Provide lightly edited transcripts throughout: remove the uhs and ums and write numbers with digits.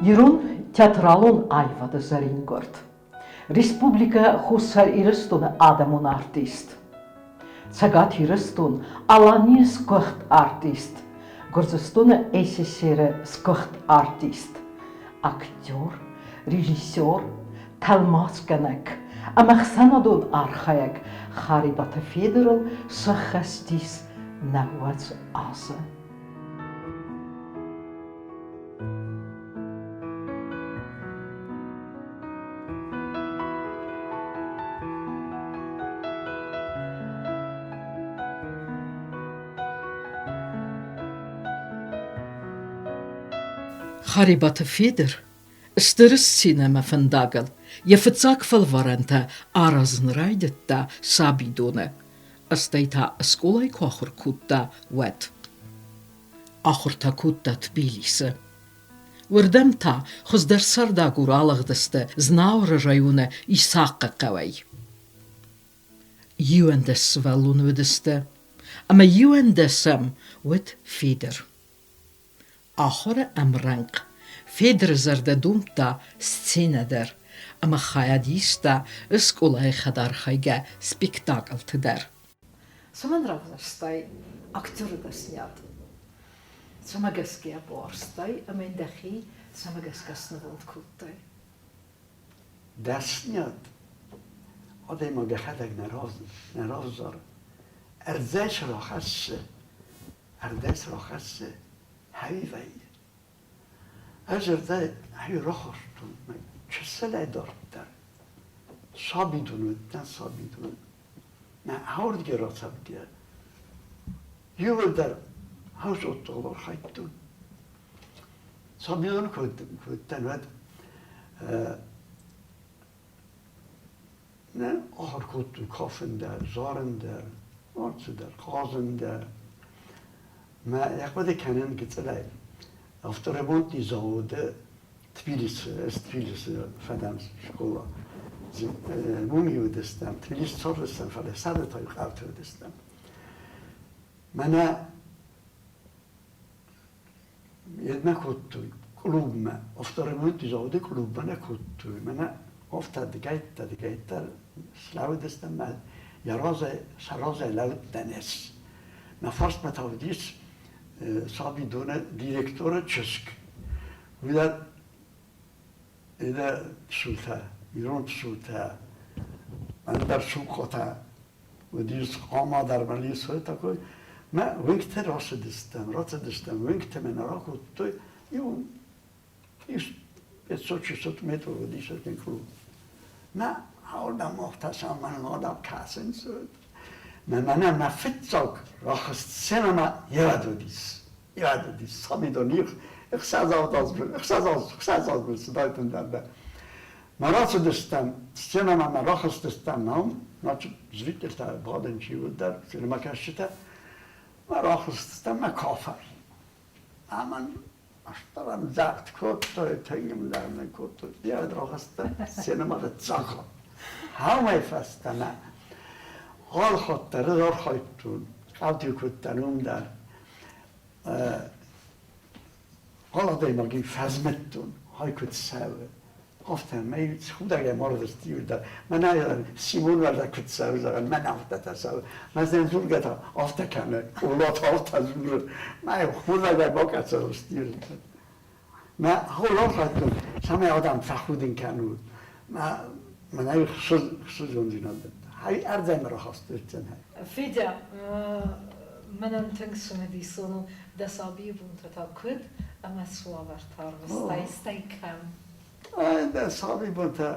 Ирон театралон аивады зӕрингуырд, Республикӕ Хуссар Ирыстоны адӕмон артист, Цӕгат Ирыстон Аланийы сгуыхт артист, Гуырдзыстоны СССР-ы сгуыхт артист, актер, режиссер, тӕлмацгӕнӕг ӕмӕ ӕхсӕнадон архайӕг Харебаты Федорыл сӕххӕст ис 90 азы. Харебаты Федыр стыр сценӕмӕ фӕндагыл йӕ фыццаг фӕлварӕнтӕ аразын райдыдта сабидоны, стӕй та скъолайы куы ахуыр кодта, уӕд. Ахуыртӕ кодта Тбилисы. Уырдӕм та хуыздӕр цардагур алыгъдысты Знауыры районы Исахъы хъӕуӕй. 11 сывӕллоны уыдысты, ӕмӕ иуӕндӕсӕм уыд Федыр. Ахуыры ӕмрӕнхъ Федыры зӕрдӕ домдта сценӕ дӕр ӕмӕ хайад иста скъолайы хӕдархайгӕ спектаклты дӕр. Цӕмӕн равзӕрстай актеры дӕсниад? Цӕмӕ гӕсгӕ буарзтай ӕмӕ йын дӕхи цӕмӕ гӕсгӕ снывонд кодтай? Дӕсниад адӕймаг йӕхӕдӕг нӕ равзары. Ӕрдзӕй цы рахӕссы, ӕрдзӕй цы рахӕссы, хӕви вӕййы. Ӕз ӕрдзӕй хи рахастон мӕ чысылӕй дарддӕр. Сабидон уыдтӕн, сабидон. Мӕ ардгӕ рацӕугӕ иууылдӕр хӕсоттыл архайдтон. Сабидон куы уыдтӕн, уӕд нӕ ахуыр кодтой кафын дӕр, зарын дӕр, алцыдӕр, хъазын дӕр. Мӕ йӕ хъуыды кӕнын гыццылӕй. Авторемонтный заводы Тбилисы, ӕз Тбилисы фӕдӕн скъола. Уым уыдыстӕм, Тбилисы цардыстӕм, фӕлӕ Саратовы хъӕуты уыдыстӕм. Мӕнӕ Едмӕ кодтой клубмӕ, авторемонтный заводы клубмӕ нӕ кодтой. Мӕнӕ афтӕ дыгӕйттӕ-дыгӕйттӕ слӕууыдыстӕм мӕ йӕ разӕй, сӕ разӕй лӕууыдтӕн ӕз. Мӕ фарсмӕ та уыдис сабидоны директоры чызг. Уый дӕр Идӕ псултӕ, ирон псултӕ, ӕндӕр цухъхъатӕ уыдис, хъама дӕр мӕ лисой такой. Мӕ уынгты рацыдыстӕм, рацыдыстӕм, уынгты мӕ нӕ ракодтой. Иу 500-600 метров уыдис один клуб. Мӕ аурдӕм афтӕ саман адӕм кӕсынц. Мӕ мӕнӕ мӕ фыццаг рахызт сценӕмӕ ирӕд уыдис. Ирӕд уыдис. Сабидон их, ӕхсӕз аз цыдаид дӕр. Мӕ рацыдыстӕм, сценӕмӕ мӕ рахызтыстӕм нӕм, значит, зрительтӕ бадын чи уыд дӕр, фильмӕкӕсджытӕ. Мӕ рахызтыстӕм мӕ кафӕй. Ӕмӕ астӕрӕн загъд кодтой, тынг загъд кодтой. Йӕ рахызтӕн сценӕмӕ дзӕгъӕл. Хауӕй фӕстӕмӕ алхатт дӕр ӕз архайдтон, хъӕуты кодтан уым дӕр. Адӕймаги фӕзмӕдтон, хай куд цӕуы. Афтӕ мӕ худӕгӕй мардысты дӕр. Мӕнӕ Симон уӕллӕ куыд цӕуы, зӕгъын, мӕн афтӕтӕ цӕуы. Мӕ зӕн дзургӕ та афтӕ кӕны, Къулат афтӕ дзуры. Мӕ худӕгӕй бакӕцӕрысти. Мӕ хор архайдтон, цӕмӕй адӕм фӕхудын кӕнут. Мӕ мӕнӕй хсызгондзинад дӕтта. Ӕрдзӕй мӕ рахастӕн. Федя, мӕнӕн тынг цымыдисон у, дӕ сабийы бонтӕ та куыд ӕмӕ цы уавӕрты арвыстай, стӕй кӕм? Дӕ сабийы бонтӕ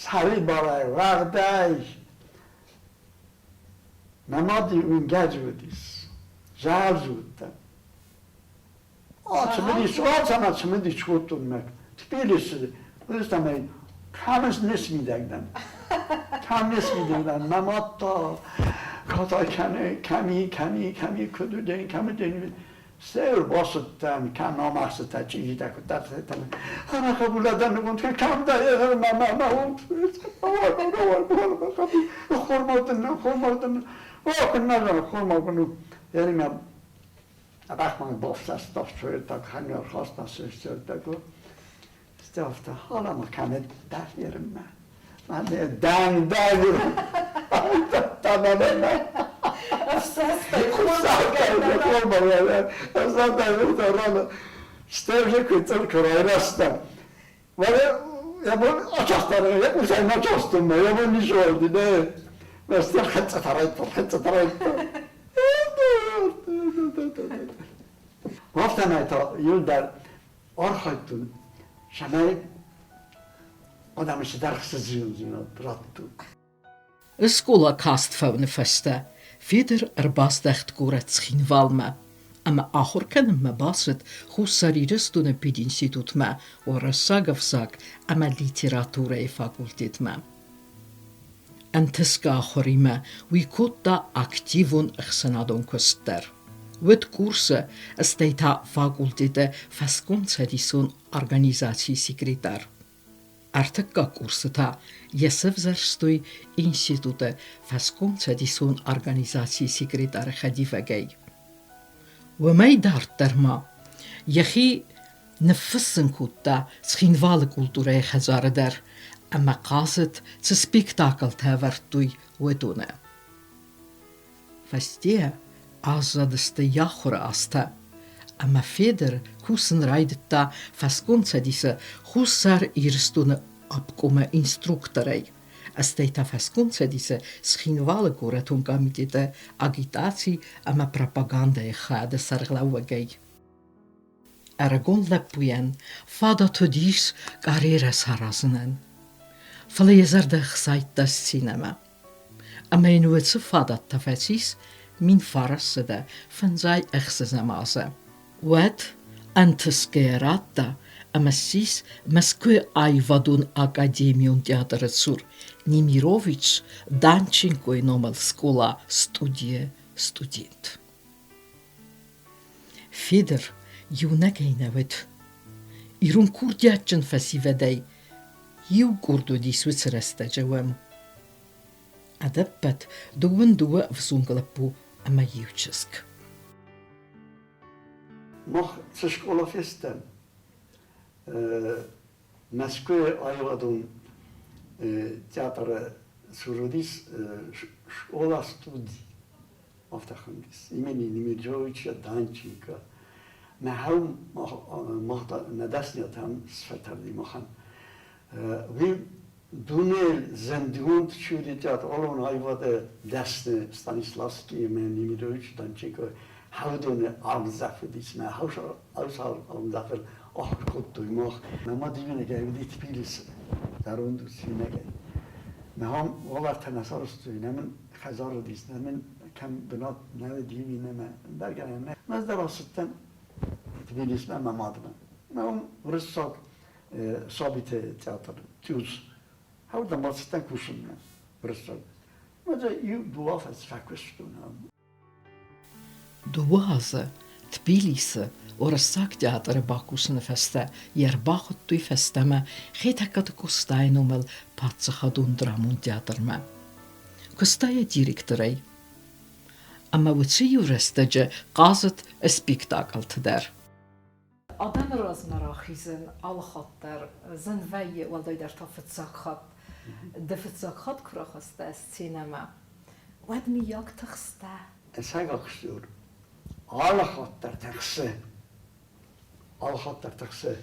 сӕрибарӕй, уӕгъдӕй. Мӕ мад уынгӕджы уыдис, зӕгъӕлдзы уыдтӕн. Цымыдис, цымыдис кодтон мӕ Тбилисы, уыдыстӕм ӕй, кӕм не смидӕг дӕн. Кӕм не смидӕг дӕн, мӕ мад та катай кӕны, кӕми, кӕми, кӕми, куыд уыдӕн, кӕм уыдӕн. Стӕй ӕрбацыдтӕн, кӕм амахсытӕ, чъизитӕ куыддӕр ӕмӕ хъӕбулӕдӕн нывонд кӕм дӕ, мӕ мӕ мӕ хормау дын, хормау дын, о, куыннӕ зӕгъ, хормау куын у. Ӕри мӕ. Ӕфсӕстӕй Афтӕмӕй та иуылдӕр архайдтон, цӕмӕй адӕмы цыдӕр ӕхсызгондзинад радтон. Скъола каст фӕуыны фӕстӕ Федыр ӕрбаздӕхт горӕт Цхинвалмӕ ӕмӕ ахуыр кӕнынмӕ бацыд Хуссар Ирыстоны пединститутмӕ уырыссаг ӕвзаг ӕмӕ литературӕйы факультетмӕ. Ӕнтысгӕ ахуыримӕ уый кодта активон ӕхсӕнадон куыст дӕр. Уыд курсы, стӕй та факультеты фӕскомцӕдисон организацийы секретарь. Ӕртыккаг курсы та йӕ сӕвзӕрстой институты фӕскомцӕдисон организацийы секретары хӕдивӕгӕй. Уымӕй дарддӕр ма йӕхи ныффыссын кодта Цхинвалы культурӕйы хӕдзары дӕр ӕмӕ хъазыд, цы спектаклтӕ ӕвӕрдтой, уыдоны. Фӕстейӕ аззадысты йӕ ахуыры азтӕ, ӕмӕ Федыр кусын райдыдта фӕскомцӕдисы Хуссар Ирыстоны обкомы инструкторӕй, стӕй та фӕскомцӕдисы Цхинвалы горӕтон комитеты агитаци ӕмӕ пропагандӕйы хайады сӕргълӕууӕгӕй. Ӕрыгон лӕппуйӕн фадат уыдис карьерӕ саразынӕн, фӕлӕ йӕ зӕрдӕ хсайдта сценӕмӕ. Ӕмӕ йын уыцы фадат та фӕцис 1956 азы. Уӕд ӕнтысгӕйӕ радта ӕмӕ ссис Мӕскуыйы аивадон академион театры цур Немирович Данченкойы номыл скъола-студийы студент. Федыр иунӕгӕй нӕ уыд. Ирон курдиатджын фӕсивӕдӕй иу къорд уыдис уыцы рӕстӕджы уӕм. Ӕдӕппӕт дыууын дыууӕ ӕвзонг лӕппу ӕмӕ иу чызг. Мах цы скъола фестӕм, Мӕскуыйы аивадон театры цур уыдис скъола-студи, афтӕ хуындис, имени Немировича Данченко. Мӕ мах нӕ дӕсныйад сфӕлтӕрди махӕн. Уый дунейыл зындгонд чи уыди театралон аивады дӕсны Станиславский ӕмӕ Немирович Данченко хӕвдоны армдзӕф уыдис, мӕ армдзӕфыл ахуыр кодтой мах. Мӕ мад иунӕгӕй уыди Тбилисы, зӕронд ус иунӕгӕй. Мӕ ам уавӕртӕ нӕ сарӕзтой, нӕ мын хӕдзар уыдис, нӕ мын кӕм бынат нӕ уыди, уый нӕ мӕ ӕндӕр гӕнӕн нӕ. Ӕз дӕр ацыдтӕн Тбилисмӕ мӕ мадмӕ. Мӕ уым уырыссаг сабиты театр ТЮЗ. Хӕвдӕм бацыдтӕн кусынмӕ уырыссаг. Мӕ дзы иу дыууӕ афӕдз фӕкуыстон. Дыууӕ азы Тбилисы Уырыссаг театры бакусыны фӕстӕ йӕ ӕрбахуыдтой фӕстӕмӕ Хетӕгкаты Къостайы номыл паддзахадон драмон театрмӕ. Куыста йӕ директорӕй. Ӕмӕ уыцы иу рӕстӕджы хъазыд спектаклты дӕр. Адӕмы размӕ рахизын алыхатт дӕр зын вӕййы, уӕлдайдӕр та фыццаг хатт. Ды фыццаг хатт куы рахызтӕ сценӕмӕ, уӕд мыййаг тыхстӕ? Ӕцӕг актер алыхатт дӕр тыхсы, алыхатт дӕр тыхсы.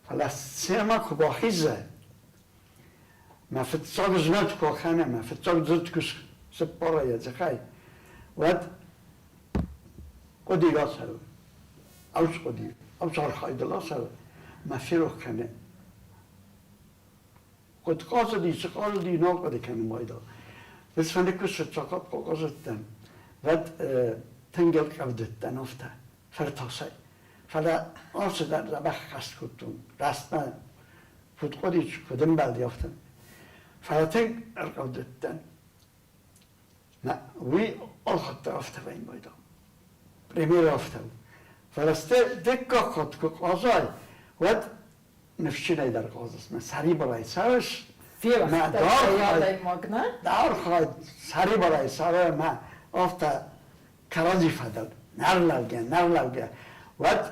Фӕлӕ сценӕмӕ куы бахизы, мӕ фыццаг змӕлд куы акӕна, мӕ фыццаг дзырд куы сыппара йӕ дзыхӕй, уӕд хъуыди рацӕуы. Ӕвзхъуыди, ӕвзархайдыл ацӕуы, мӕ ферох кӕны. Куыд хъазыди, цы хъазыди, нал хъуыды кӕнын байдал. Ӕз фӕныкуы сыцахъхъ хъазыдтӕн, уӕд тынг ӕлхъывдыдтӕн афтӕ, фыртасӕй. Фӕлӕ алцыдӕр дзӕбӕх хӕст кодтон, рӕстмӕ куыд хъуыди, куыд ӕмбӕлди, афтӕ. Фӕлӕ тынг ӕрхъывдыдтӕн. Уый алхатт афтӕ вӕййы байдал. Премьер афтӕ у. Фӕлӕ стӕй дыккаг хатт куы хъазай, уӕд ныфсджынӕй дӕр хъазыс, мӕ сӕрибарӕй цӕрыс, мӕ даргъ сӕрибарӕй цӕры мӕ афтӕ кӕрӕдзи фӕдыл. Нӕрлӕугӕ, нӕрлӕугӕ. Уӕд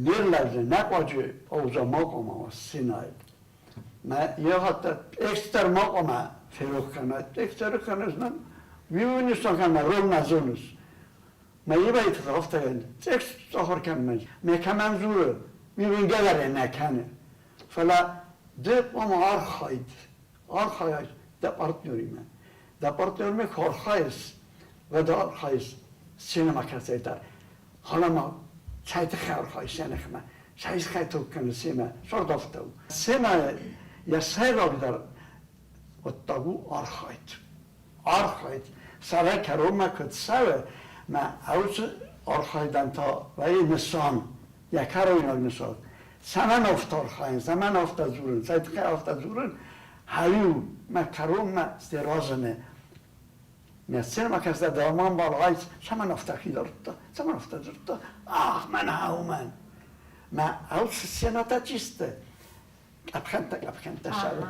не рлӕудзӕн, нӕ хъуаджы ӕвза ма хъуамӕ уа сценӕйыл. Мӕ егъӕдтӕ текст дӕр ма хъуамӕ ферох кӕна. Текст дӕр кӕныс, уый нысан кӕна, роль нӕ зоныс. Мӕ ивӕй афтӕ текст ахуыр кӕнынмӕ мӕ кӕмӕн дзуры, уый уынгӕ дӕр нӕ кӕны. Фӕлӕ ды хъуамӕ архайд, архайай дӕ партнеримӕ. Дӕ партнермӕ куы архайыс, уӕд архайыс сценӕмӕ кӕцӕйдӕр. Фӕлӕ ма цӕй тыххӕй архайыс сӕ ныхмӕ, цӕй тыххӕй тох кӕныс семӕ, цард афтӕ у. Сценӕйы йӕ сӕйрагдӕр хъуыддаг у архайд. Архайд сӕрӕй кӕронмӕ куыд цӕуы, мӕ уыцы архайдӕн та вӕййы нысан, йӕ кӕройнаг нысан. Цӕмӕн афтӕ архайын, цӕмӕн афтӕ дзурын, цӕй тыххӕй афтӕ дзурын, хӕриу мӕ кӕронмӕ стеразыны. Мӕ сценӕмӕ кӕсгӕ дӕр ма ӕмбал цӕмӕн афтӕ хидардта, цӕмӕн афтӕ дзырдта, ах, мӕн уымӕн. Мӕ уыцы сценӕтӕ чи сты, къӕпхӕнтӕ, къӕпхӕнтӕ сӕры.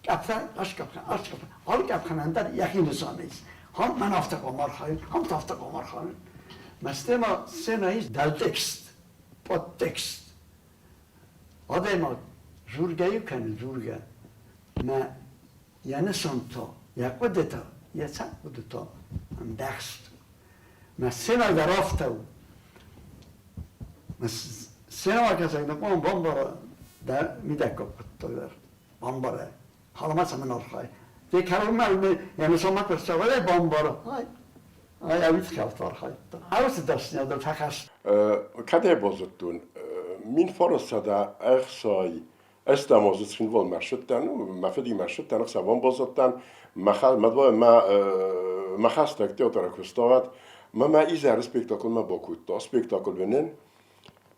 Къӕпхӕн, ас къӕпхӕн, ас къӕпхӕн. Алы къӕпхӕнӕн дӕр йӕхи нысан ис. Хам мӕн афтӕ хъуамӕ архайын, хам та афтӕ хъуамӕ архайын. Мӕ сцена ис дӕлтекст, подтекст. Адӕймаг дзургӕ-иу кӕны, дзургӕ. Мӕ йӕ нысантӕ, йӕ хъуыдытӕ, йӕ цӕг хъуыдытӕ ӕмбӕхст. Мӕ сцена дӕр афтӕ у. Мӕ сценӕмӕкӕсӕг нӕ хъуамӕ бамбара дӕ мидӕггаг хъуыддаг дӕр. Бамбара. Халамӕ цӕмӕн архай. Де кӕронмӕ йӕ нысанмӕ куы рцӕуа, бамбара. Ай, ай ӕвицхи афтӕ архайдта. Ауыцы дӕсныйадыл фӕхӕст. Кӕдӕй базыдтон, 1960 Ӕстӕм азы Цхинвалмӕ ссыдтӕн, мӕ фыдимӕ ссыдтӕн, ӕхсӕвон баззадтӕн, мӕ хӕстӕг театры куыстуат, мӕ мӕ изӕры спектаклмӕ бакодта. Спектакль уынын.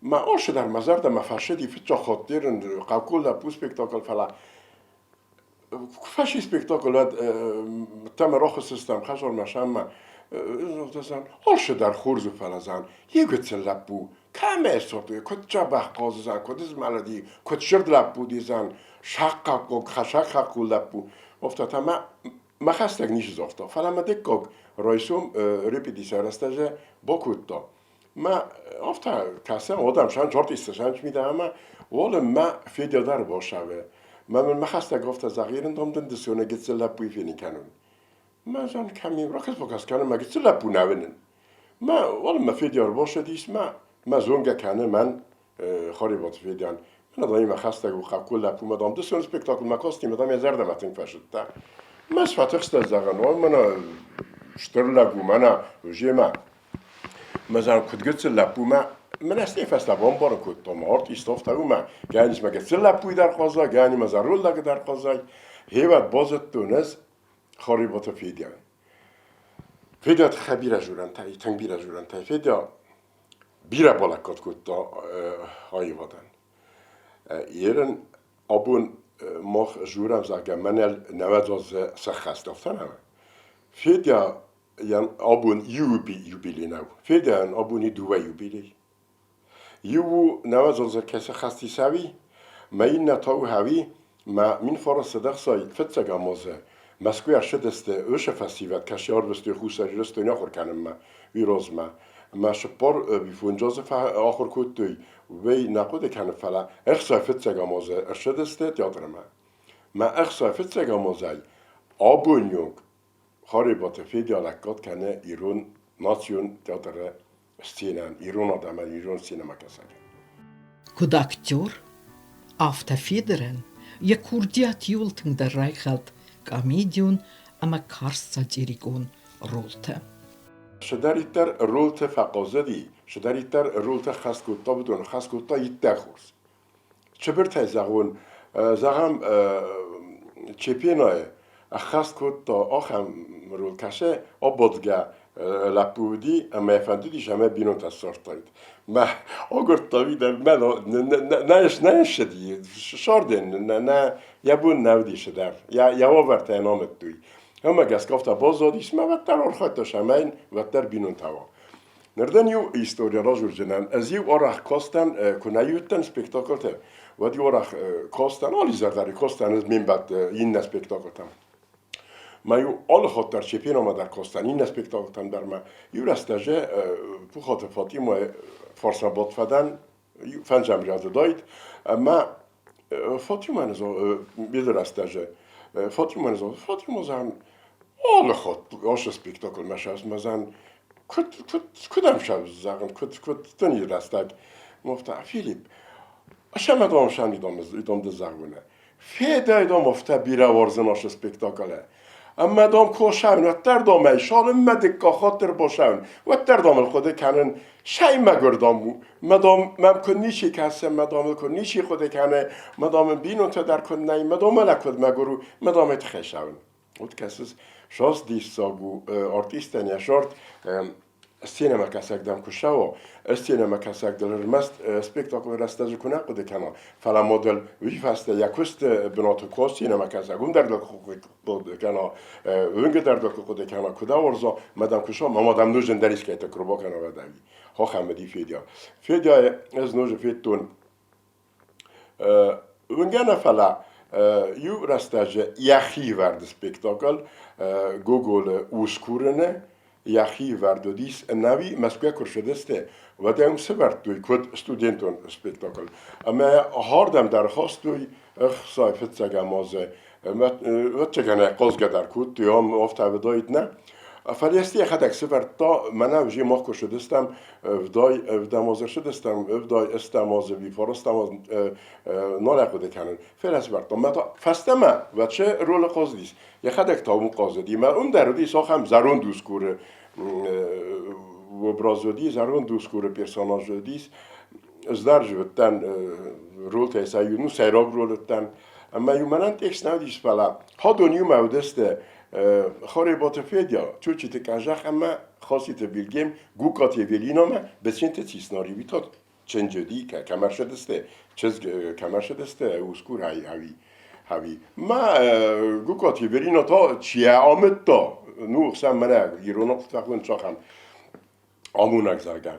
Мӕ асы дӕр мӕ зӕрдӕмӕ фӕцыди, фыццаг хатт дӕр ын хъӕуккон лӕппу спектакль, фӕлӕ куы фӕци спектакль, уӕд тӕмӕ рахызтыстӕм хӕдзармӕ сӕммӕ. Асы дӕр хорз у, фӕлӕ зӕгъын, иу гыццыл лӕппу Кӕмӕ сортой, куыд дзӕбӕх хъазыдзӕн, куыд змӕлыди, куыд сырд лӕппу уыдзӕн, сахъхъахъхъог, хӕсагхъахъхъу лӕппу. Афтӕ та мӕ мӕ хӕстӕг ницы загъта, фӕлӕ мӕ дыккаг райсом репетицийы рӕстӕджы бакодта. Мӕ афтӕ кӕсӕм, адӕм сӕн чортисты сӕн мидӕмӕ, уалынмӕ Федя дӕр басавы. Мӕ мын мӕ хӕстӕг афтӕ зӕгъы, дам дын дысоны гыццыл лӕппуйы фенын кӕнон. Мӕ зӕн кӕми ракӕс-бакӕс кӕнын, мӕ гыццыл лӕппу нӕ уынын. Мӕ уалынмӕ Федя ӕрбацыдис, мӕ мӕ зонгӕ кӕны мӕн Харебаты Федян. Мӕнӕ дам имӕ хӕстӕг у хъӕуккон лӕппумӕ, дам, дысон спектаклмӕ кастимӕ, дам, йӕ зӕрдӕмӕ тынг фӕзыдта. Мӕ сфӕтыхстӕн зӕгъын, ой, мӕнӕ стыр лӕг у, мӕнӕ земӕ. Мӕ зӕгъын, куыд гыццыл лӕппумӕ, мӕнӕ стӕй фӕстӕ бамбарын кодтон, мӕ артист афтӕ у, мӕ гӕнис мӕ гыццыл лӕппуйы дӕр хъазай, гӕни мӕ зӕронд лӕгы дӕр хъазай. Гъеуӕд базыдтон ӕз Харебаты Федян. Федя тыххӕй бирӕ дзурӕнтӕ, тынг бирӕ дзурӕнтӕ. Федя бирӕ балӕггад кодта аивадӕн. Ерын абон мах дзурӕм, зӕгъгӕ, мӕнӕ нӕуӕдз азы сӕххӕст, афтӕ нӕ? Федя абон юбилей нӕу. Федяйӕн абон и дыууӕ юбилей. Иу у нӕуӕдз азы кӕцы хӕстисӕуи, мӕ иннӕ та у хӕуи, мӕ 1906 фыццӕгӕм азы Мӕскуыйӕ ссыдысты уыцы фӕсивӕд, кӕцы ӕрвыстой Хуссар Ирыстоны ахуыр кӕнынмӕ, уый размӕ. Мӕ цыппар ӕви фондз азы ахуыр кодтой, уый нӕ хъуыды кӕны, фӕлӕ ӕхсай фыццӕгӕм азы ссыдысты театрмӕ. Мӕ ӕхсай фыццӕгӕм азӕй абоны онг Харебаты Федя лӕггад кӕны ирон национ театры сценӕн, ирон адӕмӕн, ирон сценӕмӕкӕсӕг. Куыд актер, афтӕ Федорӕн йӕ курдиат иуыл тынгдӕр райхӕлд комедион ӕмӕ карз сатирикон ролтӕ. Цыдӕриддӕр ролты фӕхъазыди, цыдӕриддӕр ролты хӕст кодта, уыдон хӕст кодта иттӕг хорз. Цыбыртӕй зӕгъон, зӕгъӕм, Чепенайы ӕххӕст кодта ахӕм роль, кӕцы абадгӕ лӕппу уыди ӕмӕ йӕ фӕндыдис ӕмӕ бинонтӕ ссардтаид. Мӕ агуырдта уый дӕр, мӕ нӕ нӕ ссыди, ссарден, нӕ йӕ бон нӕ уыди цыдӕр, йӕ уавӕртӕ йын амыдтой. Ӕмӕ гӕсгӕ афтӕ баззадис, мӕ уӕддӕр архайдта цӕмӕй уӕддӕр бинонтӕ уа. Ныр дын иу истори радзурдзынӕн. Ӕз-иу арӕх кастӕн, куы нӕ уыдтӕн спектакльты, уӕд-иу арӕх кастӕн, алы изӕр дӕр кастӕн ӕз ме мбӕлтты иннӕ спектакльтӕм. Мӕ-иу алы хатт дӕр Чепенамӕ дӕр кастӕн, иннӕ спектаклтӕм дӕр мӕ иу рӕстӕджы Пухаты Фатимӕйы фарсмӕ бадт фӕдӕн, фӕндзӕм ряды уыдаид, ӕмӕ Фатимӕ беды рӕстӕджы Фатимӕ Фатимӕ зӕгъын, алы хатт ацы спектаклмӕ сӕвзмӕ зӕгъын, куыд, куыд, куыд ӕм зӕгъын, куыд, куыд дын и рӕстӕг? Мовта, Филипп, сӕмӕ дом сӕм идом ды зӕгъуынӕ. Федӕй дом афтӕ бирӕ уарзын ацы спектаклы. Ӕмӕ дом косӕн, уӕддӕр домӕй цалынмӕ дыккаг хатт ӕрбацӕуын, уӕддӕр дам ыл хъуыды кӕнын, сӕй мӕгуыр дам у, мӕ дам мӕм куы ничи кӕсы, мӕ дам ыл куы ничи хъуыды кӕны, мӕ дам ын бинонтӕ дӕр куы нӕй, мӕ дам мӕлӕг куыд мӕгуыр у, мӕ дам ӕй тыххӕй цӕуын. Вот кӕсыс, сас диссаг у артистӕн йӕ сарт сценӕмӕкӕсӕг дӕм куы ссӕуа, сценӕмӕкӕсӕг дыл ӕрмӕст спектаклы рӕстӕджы куы нӕ хъуыды кӕна, фӕлӕ ма дыл уый фӕстӕ йӕ куысты бынаты куы сценӕмӕкӕсӕг, уым дӕр дыл куы хъуыды кӕна, уынгы дӕр дыл куы хъуыды кӕна, куы дӕ уарза, мӕ дӕм куы ссӕуа, ма дӕм ноджы ӕндӕр искӕйты куы рбакӕна уӕд ӕви. Хохӕмӕди Федя. Федяйы ӕз ноджы федтон Уынгӕ нӕ фӕлӕ иу рӕстӕджы йӕхи вӕрд спектакль Гоголы Ускурыны йӕхи вӕрд уыдис ӕнӕуи Мӕскуыйӕ куы рцыдысты, уӕд ӕм сӕвӕрдтой куыд студентон спектакль. Ӕмӕ хӕрдӕм дӕр хастой ӕхцай фыццӕгӕм азы. Ӕвӕццӕгӕн ӕй хъазгӕ дӕр кодтой, ам афтӕ уыдаид нӕ. Фӕлӕ йӕхӕдӕг сӕвӕрдта, мӕнӕ уже мах куы ссыдыстӕм, ӕвдай ӕвдӕм азы ссыдыстӕм, ӕвдай ӕстӕм азы ӕви фарӕстӕм аз нал ӕрхъуыды кӕнын. Фӕлӕ сӕвӕрдтам. Мӕ та фӕстӕмӕ уӕд ролы хъазыдис. Йӕхӕдӕг та уым хъазыди. Мӕ уым дӕр уыдис ахӕм зӕронд усгуры образ уыди, зӕронд усгуры персонаж уыдис. Ӕз дӕр уыдтӕн ролтӕй сӕ иу, ну, сӕйраг роль уыдтӕн. Ӕмӕ-иу мӕнӕн текст нӕ уыдис, фӕлӕ хӕдон иумӕ уыдысты Харебаты Федя, Чучиты Къӕзах ӕмӕ Хаситы Вильгельм Гукаты Эвелинамӕ Бесенты Циснари уый чынджыди, кӕм ӕрцыдысты, чызг кӕм ӕрцыдысты, усгур ӕви ӕви. Ма Гукаты Эвелина та чи амыдта, ну, хсӕн мӕнӕ ирон ӕхсӕн цахӕм амонӕг, зӕгъгӕ.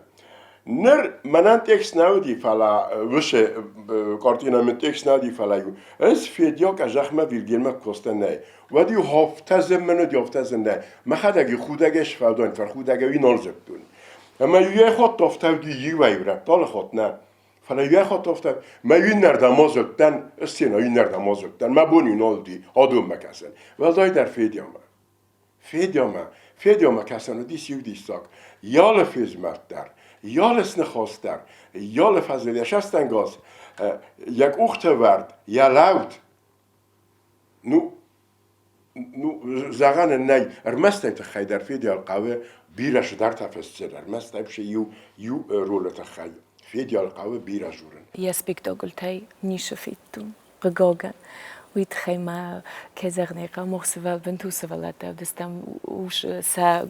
Ныр мӕнӕн текст нӕ уыди, фӕлӕ уыцы картинӕ мын текст нӕ уыди, фӕлӕ-иу ӕз Федя Казахмӕ Вильгельмӕ куы нӕй, уӕд-иу афтӕ зын мын уыди, афтӕ зын нӕ. Мӕхӕдӕг-иу худӕгӕй сфӕлдон, фӕрхудӕгӕй уый нал зыдтон. Ӕмӕ-иу йӕ хатт афтӕ уыди иуӕй рӕтталы хатт нӕ. Фӕлӕ йӕ хатт афтӕ, мӕ иннӕрдӕм азылдтӕн, сценӕ иннӕрдӕм азылдтӕн, мӕ бон-иу нал уыди адонмӕ кӕсын. Уӕлдайдӕр Федямӕ. Федямӕ, Федямӕ кӕсӕн уыдис иу диссаг. Йалы фезмӕлд дӕр, йалы сныхас дӕр, йалы фӕзыл йӕ сӕстӕнгас, йӕ къухтӕ вӕрд, йӕ лӕуд. Ну, ну, зӕгъӕн ын нӕй, ӕрмӕст ӕй тыххӕй дӕр Федяйыл хъӕуы бирӕ цыдӕртӕ фӕсдзӕн, ӕрмӕст ӕй иу, иу ролы тыххӕй Федяйыл хъӕуы бирӕ дзурын. Йӕ спектакльтӕй ницы федтон. Хъыгагӕн, уый тыххӕй ма, кӕй зӕгъын ӕй хъӕуы, мах бынтон сывӕллӕттӕ уыдыстӕм, сӕ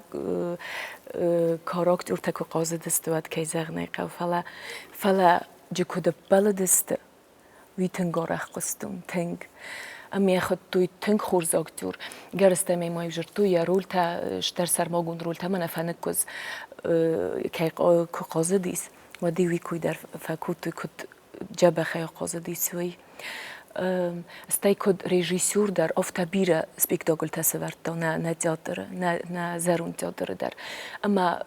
карактертӕ куы хъазыдысты, уӕд, кӕй зӕгъын ӕй хъӕуы, фӕлӕ фӕлӕ джы куыд ӕппӕлыдысты, уый тынг арӕх хъуыстон, тынг. Ӕмӕ йӕ хуыдтой тынг хорз актер. Гӕрыстӕмӕй ма-иу дзырдтой йӕ рольтӕ, стӕр сӕрмагонд рольтӕ мӕнӕ фӕныкгуыз кӕй куы хъазыдис, уӕд-иу уый кой дӕр фӕкодтой, куыд дзӕбӕхӕй ахъазыдис, уый. Стӕй куыд режиссер дӕр, афтӕ бирӕ спектакльтӕ сӕвӕрдта нӕ, нӕ театры, нӕ, нӕ зӕронд театры дӕр. Ӕмӕ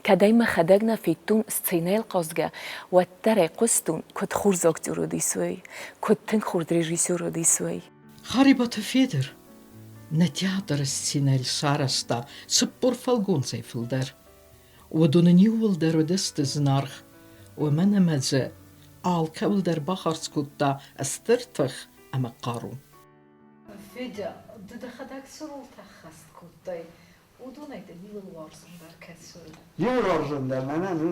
кӕд ӕй мӕхӕдӕг нӕ федтон сценӕйыл хъазгӕ, уӕддӕр ӕй хъуыстон, куыд хорз актер уыдис, уый, куыд тынг хорз режиссер уыдис, уый. Харебаты Федыр нӕ театры сценӕйыл сарӕзта 40 фӕлгонцӕй фылдӕр. Уыдон ын иууылдӕр уыдысты зынаргъ, уымӕн ӕмӕ дзы алкӕуыл дӕр бахардз кодта стыр тых ӕмӕ хъару. Федя, ды дӕхӕдӕг цы ролтӕ ӕххӕст кодтай, уыдонӕй дын иуыл уарзондӕр кӕцы у? Иуыл уарзондӕр мӕнӕн у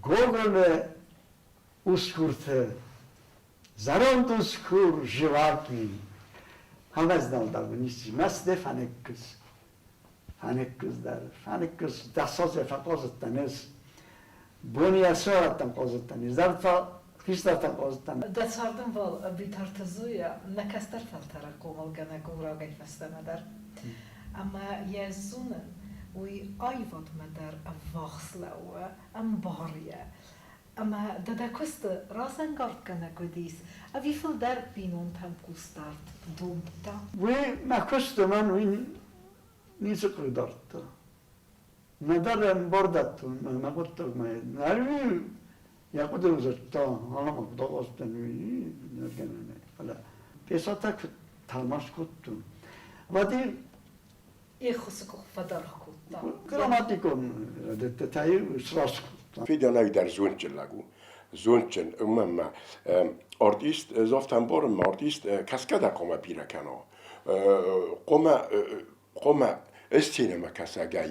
Гоголы усгурты Зӕронд усгур Живаки ӕвӕздӕлдӕр ници мӕсте фӕныккуыз. Фӕныккуыз дӕр, фӕныккуыз дӕсозе фӕхъозыдтӕн ӕз. Бони ӕсуӕрӕттӕн хъозыдтӕн, изӕртӕ хистӕртӕн хъозыдтӕн. Дӕ цардӕмбал Битарты Зоя нӕ кӕстӕр фӕлтӕры хъомылгӕнӕг у рагӕй фӕстӕмӕ дӕр. Ӕмӕ йӕ зонын, уый аивадмӕ дӕр ӕввахс лӕууы, ӕмбары йӕ. Ӕмӕ дӕ дӕ куысты разӕнгардгӕнӕг уыдис ӕви фылдӕр бинонтӕм хъусдард домдта? Уый мӕ куысты мӕн уый ницы хъыгдардта. Нӕдӕр ӕм бар дӕттон мӕ хъуыддагмӕ. Ӕви йӕ хъуыды дзырдта, алӕмӕ куыд аластӕн, уый нӕргӕнӕнӕй. Фӕлӕ пьесӕтӕ куыд тӕлмац кодтон, уӕд-иу Еххуысы къух фӕдаргъ кодта. Грамматикон рӕдыдтытӕ-иу сраст кодта. Фидӕнӕй дӕр зондджын лӕг у. Зондджын, уымӕн ма артист зофтӕмбарын ма артист кӕсгӕ дӕр хъуамӕ бирӕ кӕна. Хъуамӕ хъуамӕ сценӕмӕ кӕсӕгӕй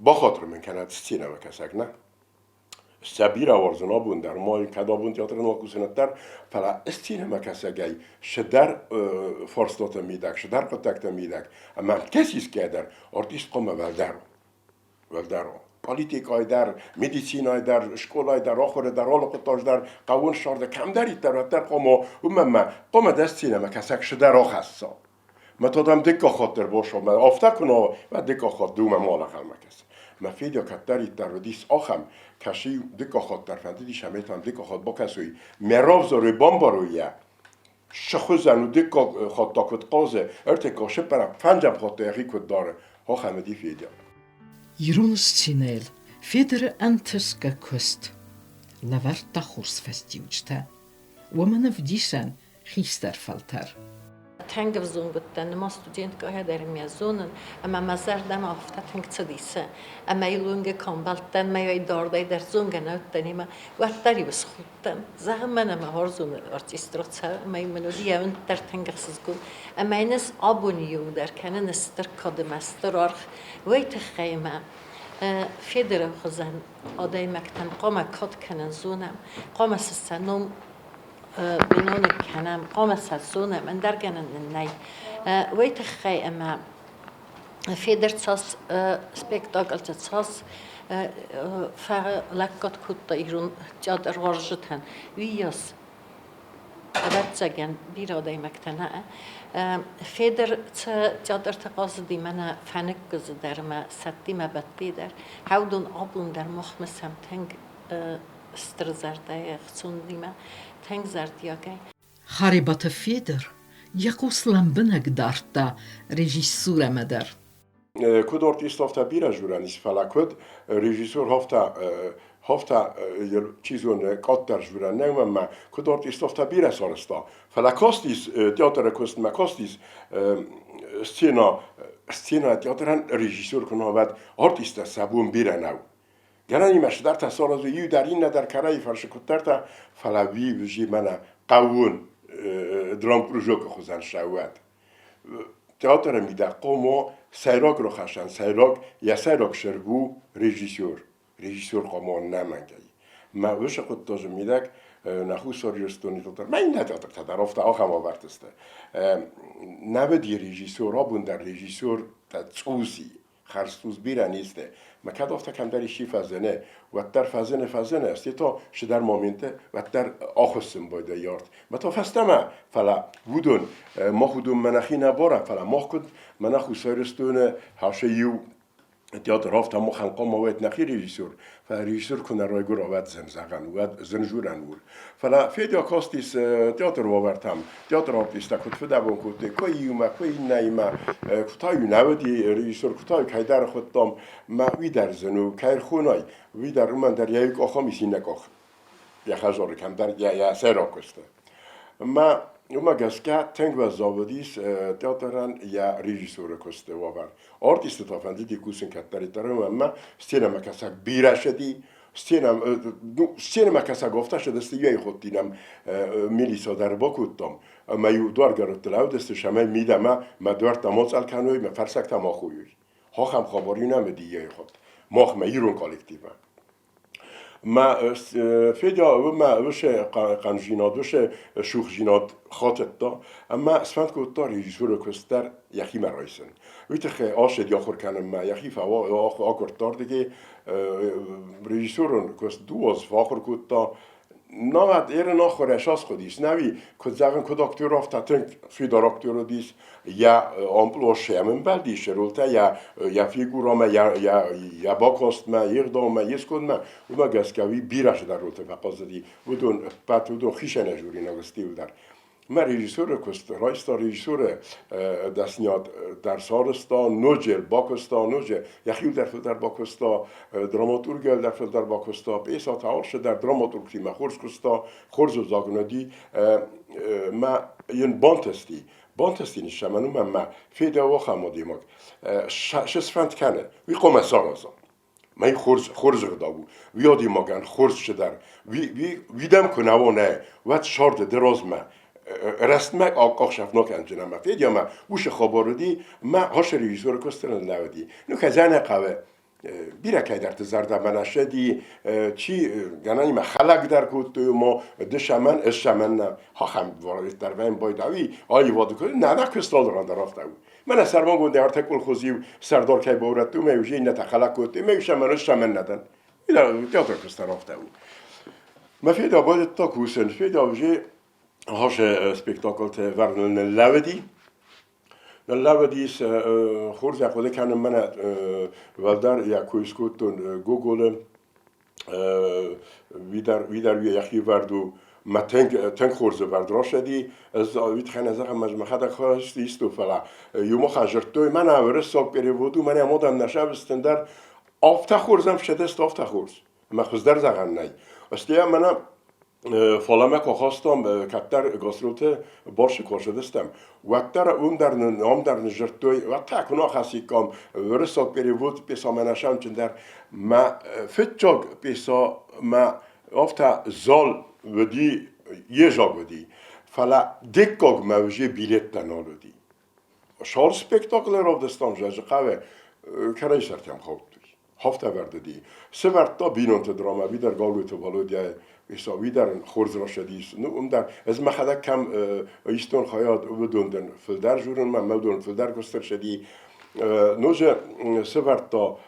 бахатыр мын кӕнӕд сценӕмӕ кӕсӕг, нӕ? Сӕ бирӕ уарзын абон дӕр, ма кӕд абон театры нал кусын дӕр, фӕлӕ сценӕмӕ кӕсӕгӕй цыдӕр фарстаты мидӕг, цыдӕр хъуыддӕгты мидӕг, ӕмӕ кӕсисгӕ дӕр артист хъуамӕ уӕлдӕр у. Уӕлдӕр у. Политикӕй дӕр, медицинӕй дӕр, скъолайы дӕр, ахуыры дӕр, алы хъуыддаджы дӕр, хъӕуон ссарды кӕмдӕриддӕр, уӕддӕр хъуамӕ уымӕн ма хъуамӕ дӕ сценӕмӕ кӕсӕг цыдӕр ахӕсса. Мӕ тодам дыккаг хатт дӕр босо, мӕ афтӕ куы нӕ, мӕ дыккаг хатт дыууӕ малахӕмӕ кӕсы. Мӕ Федя кӕддӕриддӕр уыдис ахӕм, кӕсы дыккаг хатт дӕр фӕндыдис ӕмӕ там дыккаг хатт бакӕсой, мӕ равзарой, бамбарой йӕ. Цы хуызӕн у дыккаг хатт та куыд хъазы, ӕртыккаг, цыппӕрӕм, фӕндзӕм хатт та йӕхи куыд дары, ахӕм уыди Федя. Ирон сценӕйыл Федыры ӕнтысгӕ куыст лӕвӕрдта хорз фӕстиуджытӕ. Уымӕн ӕвдисӕн хистӕр фӕлтӕр. Тынг ӕвзонг уыдтӕн, нырма студенткӕйӕ дӕр мӕ зонын, ӕмӕ мӕ зӕрдӕмӕ афтӕ тынг цыдис. Ӕмӕ йыл уынгы куы ӕмбӕлдтӕн, мӕй дардӕй дӕр зонгӕ нӕ уыдтӕн ӕмӕ уӕддӕр-иу схудтӕн. Зӕгъын, мӕнӕ мӕ уарзон артист рацӕуы, ӕмӕ мын уыди йӕ уынд дӕр тынг ӕхсызгон. Ӕмӕ йын ӕз абоны иу дӕр кӕнын стыр кад ӕмӕ стыр аргъ. Уый тыххӕй мӕ Федоры хуызӕн адӕймӕгтӕн хъуамӕ кад кӕнын зонӕм, хъуамӕ сын сӕ ном биноныг кӕнӕм, хъуамӕ сӕ зонӕм, ӕндӕр гӕнӕн нын нӕй. Уый тыххӕй ӕмӕ Федыр цас спектакльты цас фӕлӕггад кодта ирон театр уарзджытӕн, уыйас ӕвӕццӕгӕн бирӕ адӕймӕгтӕ нӕ. Федыр цы театрты хъазыди, мӕнӕ Фӕныкгуызы дӕр ӕмӕ Сӕттимӕ Бӕтти дӕр, уыдон абон дӕр махмӕ сӕм тынг стыр зӕрдӕйы ӕхцондимӕ, тынг зӕрдиагӕй. Харебаты Федыр йӕ хъус лӕмбынӕг дардта режиссурӕмӕ дӕр. Куыд артист, афтӕ бирӕ журӕн ис, фӕлӕ куыд режиссер, афтӕ афтӕ чи зоны, къаддӕр журӕн нӕ ӕмӕ куыд артист, афтӕ бирӕ сарӕзта. Фӕлӕ кастис театры куыстмӕ, кастис сцена, сцена театрӕн режиссер куы нӕ уӕд артисттӕ сӕ бон бирӕ нӕу. Гӕнӕнимӕ цыдӕртӕ саразы, иу дӕр, иннӕ дӕр кӕрӕй фӕрсы куыддӕртӕ, фӕлӕ уый уызи мӕнӕ хъӕууон драмкружокы хуызӕн сӕуӕд. Театры мидӕг хъуамӕ сӕйраг рахӕссӕн, сӕйраг, йӕ сӕйраг сӕрг у режиссер. Режиссер хъуамӕ ӕнӕмӕнгӕй. Мӕ уыцы хъуыддаджы мидӕг нӕ Хуссар Ирыстоны театр, мӕ иннӕ театртӕ дӕр афтӕ ахӕм уавӕрты сты. Нӕ уыди режиссер, абон дӕр режиссер цъуси. Хӕрзцъус бирӕ низтӕ. Ма кӕд афтӕ кӕмдӕр исчи фӕзыны, уӕддӕр фӕзыны, фӕзыны, стӕй та цыдӕр моменты уӕддӕр ахуыссын байдайы арт. Ма та фӕстӕмӕ, фӕлӕ уыдон, мах уыдонмӕ нӕхи нӕ барӕм, фӕлӕ мах куыд, мӕнӕ Хуссар Ирыстоны хӕсы иу театр афтӕ махӕн хъуамӕ уӕд нӕхи режиссер, фӕлӕ режиссер куы нӕ райгуыра, уӕд зын зӕгъӕн, уӕд зын журӕн у. Фӕлӕ Федя кастис театры уавӕртӕм, театры артисттӕ куыд фыдӕбон кодтой, куы иумӕ, куы иннӕимӕ, куы та-иу нӕ уыди режиссер, куы та-иу кӕйдӕр хуыдтам, мӕ уый дӕр зын у, кӕй рхонай, уый дӕр уымӕн дӕр йӕ иу къахом ис, иннӕ къах йӕ хӕдзары кӕмдӕр йӕ сӕйраг куысты. Мӕ уымӕ гӕсгӕ тынг уӕззау уыдис театрӕн йӕ режиссеры куысты уавӕр. Артисты та фӕндыди кусын кӕддӕриддӕр ӕмӕ сценӕмӕкӕсӕг бирӕ ссыди, сценӕмӕ кӕсӕг афтӕ ссыдысты, иуӕй ходтинӕм милицӕ дӕр бакодтам, ӕмӕ-иу дуаргӕрӕтты лӕудысты, цӕмӕй мидӕмӕ мӕ дуӕрттӕ ма цъӕл кӕной, мӕ фӕрсӕгтӕ ма хойой. Ахӕм хабар-иу нӕм уыди иӕй хатт. Махмӕ, ирон коллективмӕ. Мӕ Федя уымӕ уыцы хъӕндзинад, уыцы сухдзинад хатыдта ӕмӕ сфӕнд кодта режиссеры куыст дӕр йӕхимӕ райсын. Уый тыххӕй ацыд ахуыр кӕнынмӕ, йӕхи акуырдта ардыгӕй. Режиссерон куыст дыууӕ азы фӕахуыр кодта. Науӕд ерын ахуырӕй сасхъуыдис, нӕуи, куыд зӕгъын, куыд актер, афтӕ тынг фидар актер уыдис. Йӕ амплуа сӕм ӕмбӕлдис, ролтӕ йӕ фигурӕмӕ, йӕ бакастмӕ, йе гъдаумӕ, йе скондмӕ. Уымӕ гӕсгӕ уый бирӕ цыдӕр ролтӕ фӕхъазыди. Уыдон ӕппӕт уыдон хицӕнӕй журинаг сты иуылдӕр. Мӕ режиссеры куыст райста режиссеры дӕсниад дӕр сарӕзта, ноджы бакуыста, ноджы йӕхиуыл дӕр фылдӕр бакуыста, драматургийыл дӕр фылдӕр бакуыста, пьесӕтӕ алцы дӕр драматургтимӕ хорз куыста, хорз ӕвзаг ын уыди. Мӕ йын бантысти, бантысти ныссӕмӕн, уымӕн мӕ федӕ ахӕм адӕймаг сфӕнд кӕны, уый хъуамӕ сараза. Мӕй хорз, хорз ӕгъдау у. Уый адӕймагӕн хорз цыдӕр. Уый дӕм куы нӕ уа, нӕ, уӕд сӕрды ды размӕ рӕстмӕ ӕхсӕв нал кӕндзынӕ мӕ Федя мӕ уыцы хабар уыди, мӕ ацы режиссеры куысты нӕ уыди. Ну, хӕдзарӕ хъӕуы бирӕ кӕйдӕрты зӕрдӕмӕ нӕ ссыди, чи гӕнӕнимӕ хӕлӕг дӕр кодтой, ма ды сӕмӕн, ӕз сӕмӕн нӕ. Ахӕм дӕр байдауи, аивады нӕ, нӕ куыст алыран дӕр афтӕ у. Мӕнӕ сӕрмагондӕй ӕртӕ колхоз-иу сӕрдар кӕй баурӕдтой, уымӕй уже иннӕтӕ хӕлӕг кодтой, ӕмӕ-иу сӕмӕн ӕз сӕмӕн нӕ дӕн. Театр куыст афтӕ у. Мӕ федя байдыдта кусын. Федя уже хасы спектакльтӕ вӕрыныл ныллӕууыди. Ныллӕууыдис, хорз йӕ хъуыды кӕнын мӕнӕ уӕлдӕр йӕ кой скодтон Гоголы Уидар йӕхи вӕрд у мӕ тынг, тынг хорз ӕвӕрд рацыди. Ӕз уый зӕгъын, ӕз мӕхӕдӕг хорз истон, фӕлӕ иумӕ дзырдтой, мӕнӕ уырыссаг перевод у, мӕнӕ модӕм нӕ сӕвыстын дӕр. Афтӕ хорз ӕм фсӕдӕст, афтӕ хорз. Ӕмӕ хуыздӕр зӕгъӕн нӕй. Стӕй мӕнӕ фалӕмӕ куы ахастам кӕддӕр гастролты Барсы куы ацыдыстӕм, уӕддӕр уым дӕр нын, ам дӕр ныззырдтой, уӕд та куы нӕ ахӕссиккам уырыссаг перевод пьесӕмӕ нӕ сӕмчындӕр. Мӕ фыццаг пьесӕ мӕ афтӕ зал уыди, йезаг уыди, фӕлӕ дыккагмӕ уже билеттӕ нал уыди. Шар спектаклы равдыстам Зӕрдыхъӕуы кӕрӕй сӕртӕм хаудтой. Хафтӕвӕрд уыди. Сӕвӕрдта бинонты драмӕ, уый дӕр Гаглойты Валодяйы пьесӕ, уый дӕр ын хорз рацыдис. Ну, уым дӕр ӕз мӕхӕдӕг кӕм истон хайад, уыдон дын фылдӕр журынмӕ, мӕ уыдон фылдӕр куыст ӕрцыди. Ноджы сӕвӕрдта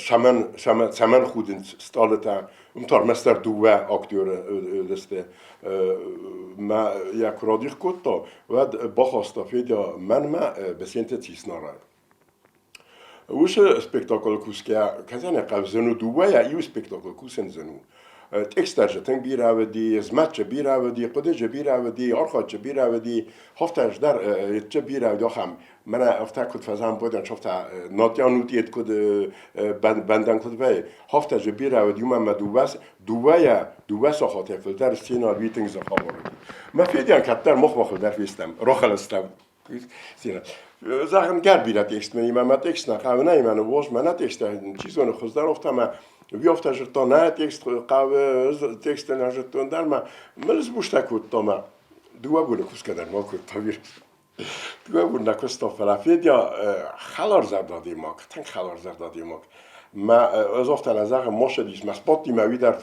цӕмӕн, цӕмӕн, цӕмӕн худынц стъалытӕ. Уым та ӕрмӕстдӕр дыууӕ актеры уыдысты. Мӕ йӕ куы радих кодта, уӕд бахаста Федя мӕнмӕ Бесенты Цицнарӕй. Уыцы спектаклы кусгӕ кӕсӕны хъӕвдзын у дыууӕйӕ иу спектаклы кусын зын у. Текстӕрджы тынг бирӕ уыди, змӕтджы бирӕ уыди, хъуыдыджы бирӕ уыди, архайдджы бирӕ уыди, хафтӕж дӕр етджы бирӕ уыди ахӕм. Мӕнӕ афтӕ куыд фӕзамбойдӕн, афтӕ натьян ет куыд бӕндӕн куыд вӕййы. Хафтӕжы бирӕ уыди, уымӕн мӕ дыууӕйӕ дыууӕ сахатӕй фылдӕр сценӕ уый тынг зӕххӕвӕр уыди. Мӕ федиан кӕддӕр мах фылдӕр фестӕм, рахӕлӕстӕм. Зӕгъын, гӕр бирӕ текст мӕ мӕ текст нӕ хъӕуы, нӕ мӕ ныууоз, мӕнӕ тексттӕ чи зоны хуыздӕр афтӕ мӕ уый афтӕ зыдта, нӕ текст хъӕуы, тексттӕ нӕ зыдтон дӕр мӕ мыл сбустӕ кодта мӕ дыууӕ боны кусгӕ дӕр ма кодта. Дыууӕ боны нӕ куыстон, фӕлӕ Федя хӕларзӕрдӕ адӕймаг, тынг хӕларзӕрдӕ адӕймаг. Мӕ ӕз афтӕ нӕ зӕгъын, мосӕдис, мӕ спортимӕ уый дӕр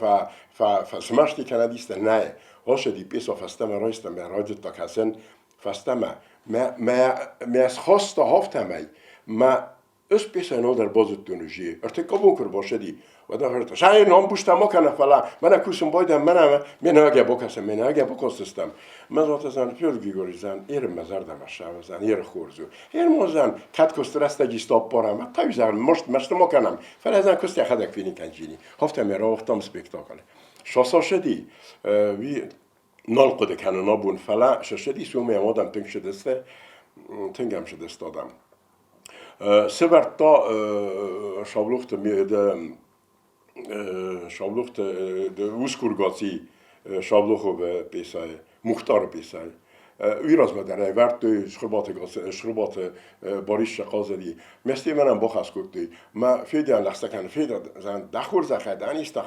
фӕсмӕсти кӕнӕдис, нӕ, осӕди пьесӕ фӕстӕмӕ райста, мӕ райдыдта кӕсын, фӕстӕмӕ. Мӕ, мӕ, мӕ схаста афтӕмӕй, мӕ ӕз пьесӕ дӕр базыдтон уже. Ӕртыккаг бон куы ӕрбацыди, уӕд афарста, Сай, ном бустӕ ма кӕнӕ, фӕлӕ мӕнӕ кусын байдӕм, мӕнӕ ме нӕгӕ бакӕсӕм, ме нӕгӕ бакастыстӕм. Мӕ загъта, Петр Григорьевич, зан, эр мӕ зӕрдӕмӕ ссӕуы, зан, эр хорз у. Эр мо, зан, кӕд куысты рӕстӕджы стоппорӕм, та зан, маст, мӕсты ма кӕнӕм, фӕлӕ зан, куыст йӕхӕдӕг фенин кӕнджини. Афтӕ мӕ рауагътам спектакль. Сососыди, уый нал хъуыды кӕнын абон, фӕлӕ сыстадис уымӕй адӕм тынг сыдысты, тынг ӕм сыдысты адӕм. Сӕвӕрдта Саулохты Саулохты Ускургаци Саулоховы пьесӕйы, Мухтары пьесӕйы. Уый размӕ дӕр ӕвӕрдтой Цхуырбаты Цхуырбаты Борис Шахъазади. Мӕсти мӕнӕн бахӕс кодтой. Мӕ Федян лӕгъстӕ кӕны, Федя, дӕ хорзӕхӕй, дӕ низтӕ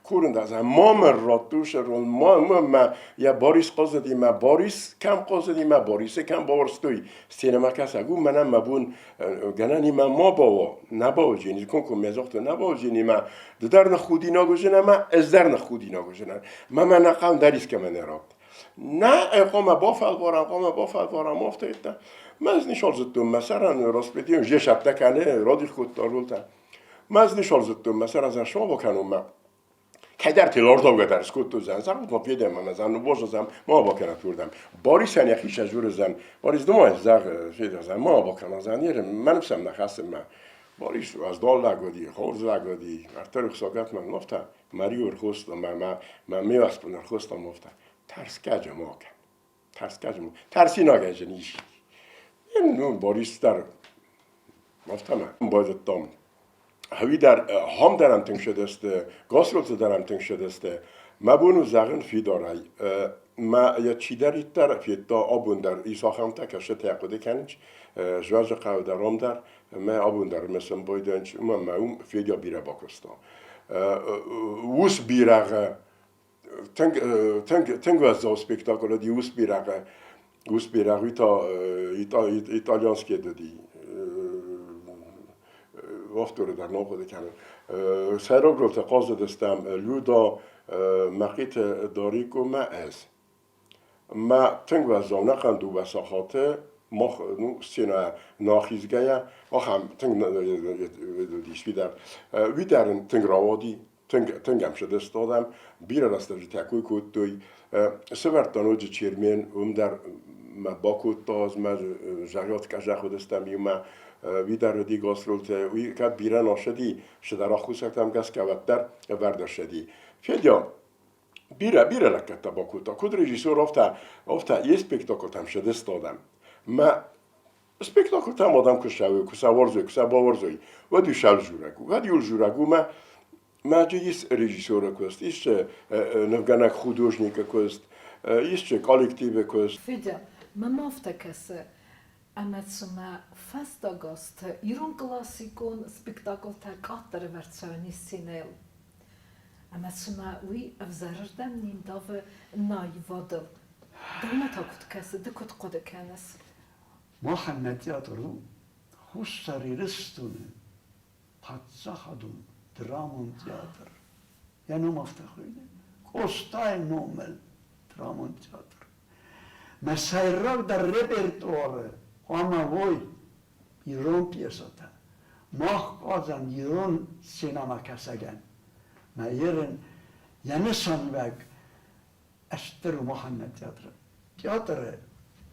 курын дӕ, ма мын ратт уыцы рол, ма мӕ йӕ Борис хъазыди, мӕ Борис кӕм хъазыди, мӕ Борисы кӕм бауарзтой, сценӕмӕ кӕсӕг у, мӕнӕн мӕ бон гӕнӕн имӕ ма бауа, нӕ бауджени, комкоммӕ загъта, нӕ бауджени мӕ, ды дӕр ныххудинаг уыдзынӕ мӕ, ӕз дӕр ныххудинаг уыдзынӕн. Мӕ мӕ нӕ хъӕуын дӕр искӕмӕ нӕ ратт. Нӕ, хъуамӕ бафӕлварӕм, хъуамӕ бафӕлварӕм, афтӕ йедтӕ. Мӕ ӕз не сӕрзыдтон, мӕ сӕрӕн распределен же сӕптӕ кӕны, радих кодта ролтӕ. Мӕ ӕз не сӕрзыдтон, мӕ сӕрӕн сӕ сабо кӕнон мӕ. Кӕдӕрти лордаугӕ дӕр скодтой, зӕгъут ма федӕм ӕмӕ зӕн ныууозӕм, ма бакӕнат уырдӕм. Борисӕн йӕхи сӕзурыдзӕн, Борис, ды ма зӕгъ, федӕ, зӕгъ, ма бакӕна, зӕгъ, не мӕ ныфсӕм нӕ хӕссы мӕ. Борис аз доллаг уыди, хорз лӕг уыди, ӕртӕ рухсагатмӕ нофта, Марио ӕрхоста, мӕ мӕ мӕ ме уӕхскон ӕрхоста мофта. Тӕрсгӕ же ма кӕн, тӕрсгӕ же ма, тӕрсинагӕй же ис. Ну, Борис дӕр афтӕ байдыдтам. Хӕуи дӕр, хам дӕр ӕм тынг сыдысты, гастролты дӕр ӕм тынг сыдысты. Мӕ бон у зӕгъын фидарӕй, мӕ йӕ чидӕриддӕр федта абон дӕр ис ахӕмтӕ, кӕсытӕ хъуыды кӕнынц, Зуазыхъӕуы дӕр ам дӕр, мӕ абон дӕр мысын байдайынц, уымӕн мӕ уым Федя бирӕ бакуыста. Ус бирӕгъы тынг, тынг, тынг уӕззау спектакль уыди ус бирӕгъы. Ус бирӕгъ уый та итальянский уыди. Авторы дӕр нал хъуыды кӕнын. Сӕйраг ролтӕ хъазыдыстӕм Люда, Мӕхъиты Дарико мӕ ӕз. Мӕ тынг уӕззау нӕхъӕн дыууӕ сахаты мах ну, сценӕ нахизгӕйӕ, ахӕм тынг уыдис уый дӕр. Уый дӕр ын тынг рауади, тынг, тынг ӕм сыдысты адӕм, бирӕ рӕстӕджытӕ кой кодтой. Сӕвӕрдта ноджы Чермен, уым дӕр мӕ бакодта, ӕз мӕ зӕгъиат къӕзӕх уыдыстӕм иумӕ. Уый дӕр уыди гастролтӕ, уый кӕд бирӕ нӕ цыдӕр аххосӕгтӕм гӕсгӕ уӕддӕр ӕвӕрд ӕрцыди. Федя бирӕ, бирӕ лӕггӕдтӕ бакодта. Куыд режиссер, афтӕ, афтӕ йе спектаклтӕм сыдысты адӕм. Мӕ спектаклтӕм адӕм куы ссӕуой, куы сӕ уарзой, куы сӕ бауарзой, уӕд иу сӕлжурӕг у. Уӕд иу журӕг у мӕ мӕджы ис режиссеры куыст, ис нывгӕнӕг художникы куыст, ис коллективы куыст. Федя, мӕм афтӕ кӕсы, ӕмӕ цымӕ фӕстаг азты ирон классикон спектаклтӕ къаддӕр ӕвӕрд цӕуынц сценӕйыл? Ӕмӕ цымӕ уый ӕвзӕрырдӕм не ндавы нӕ аивадыл? Дӕумӕ та куыд кӕсы, ды куыд хъуыды кӕныс? Махӕн нӕ театр у Хуссар Ирыстоны паддзахадон драмон театр. Йӕ ном афтӕ хуыйны. Къостайы номыл драмон театр. Мӕ сӕйрагдӕр репертуары хъуамӕ уой ирон пьесӕтӕ. Мах хъазӕм ирон сценӕмӕкӕсӕгӕн. Мӕ ерын йӕ нысануӕг стыр у махӕн нӕ театры. Театры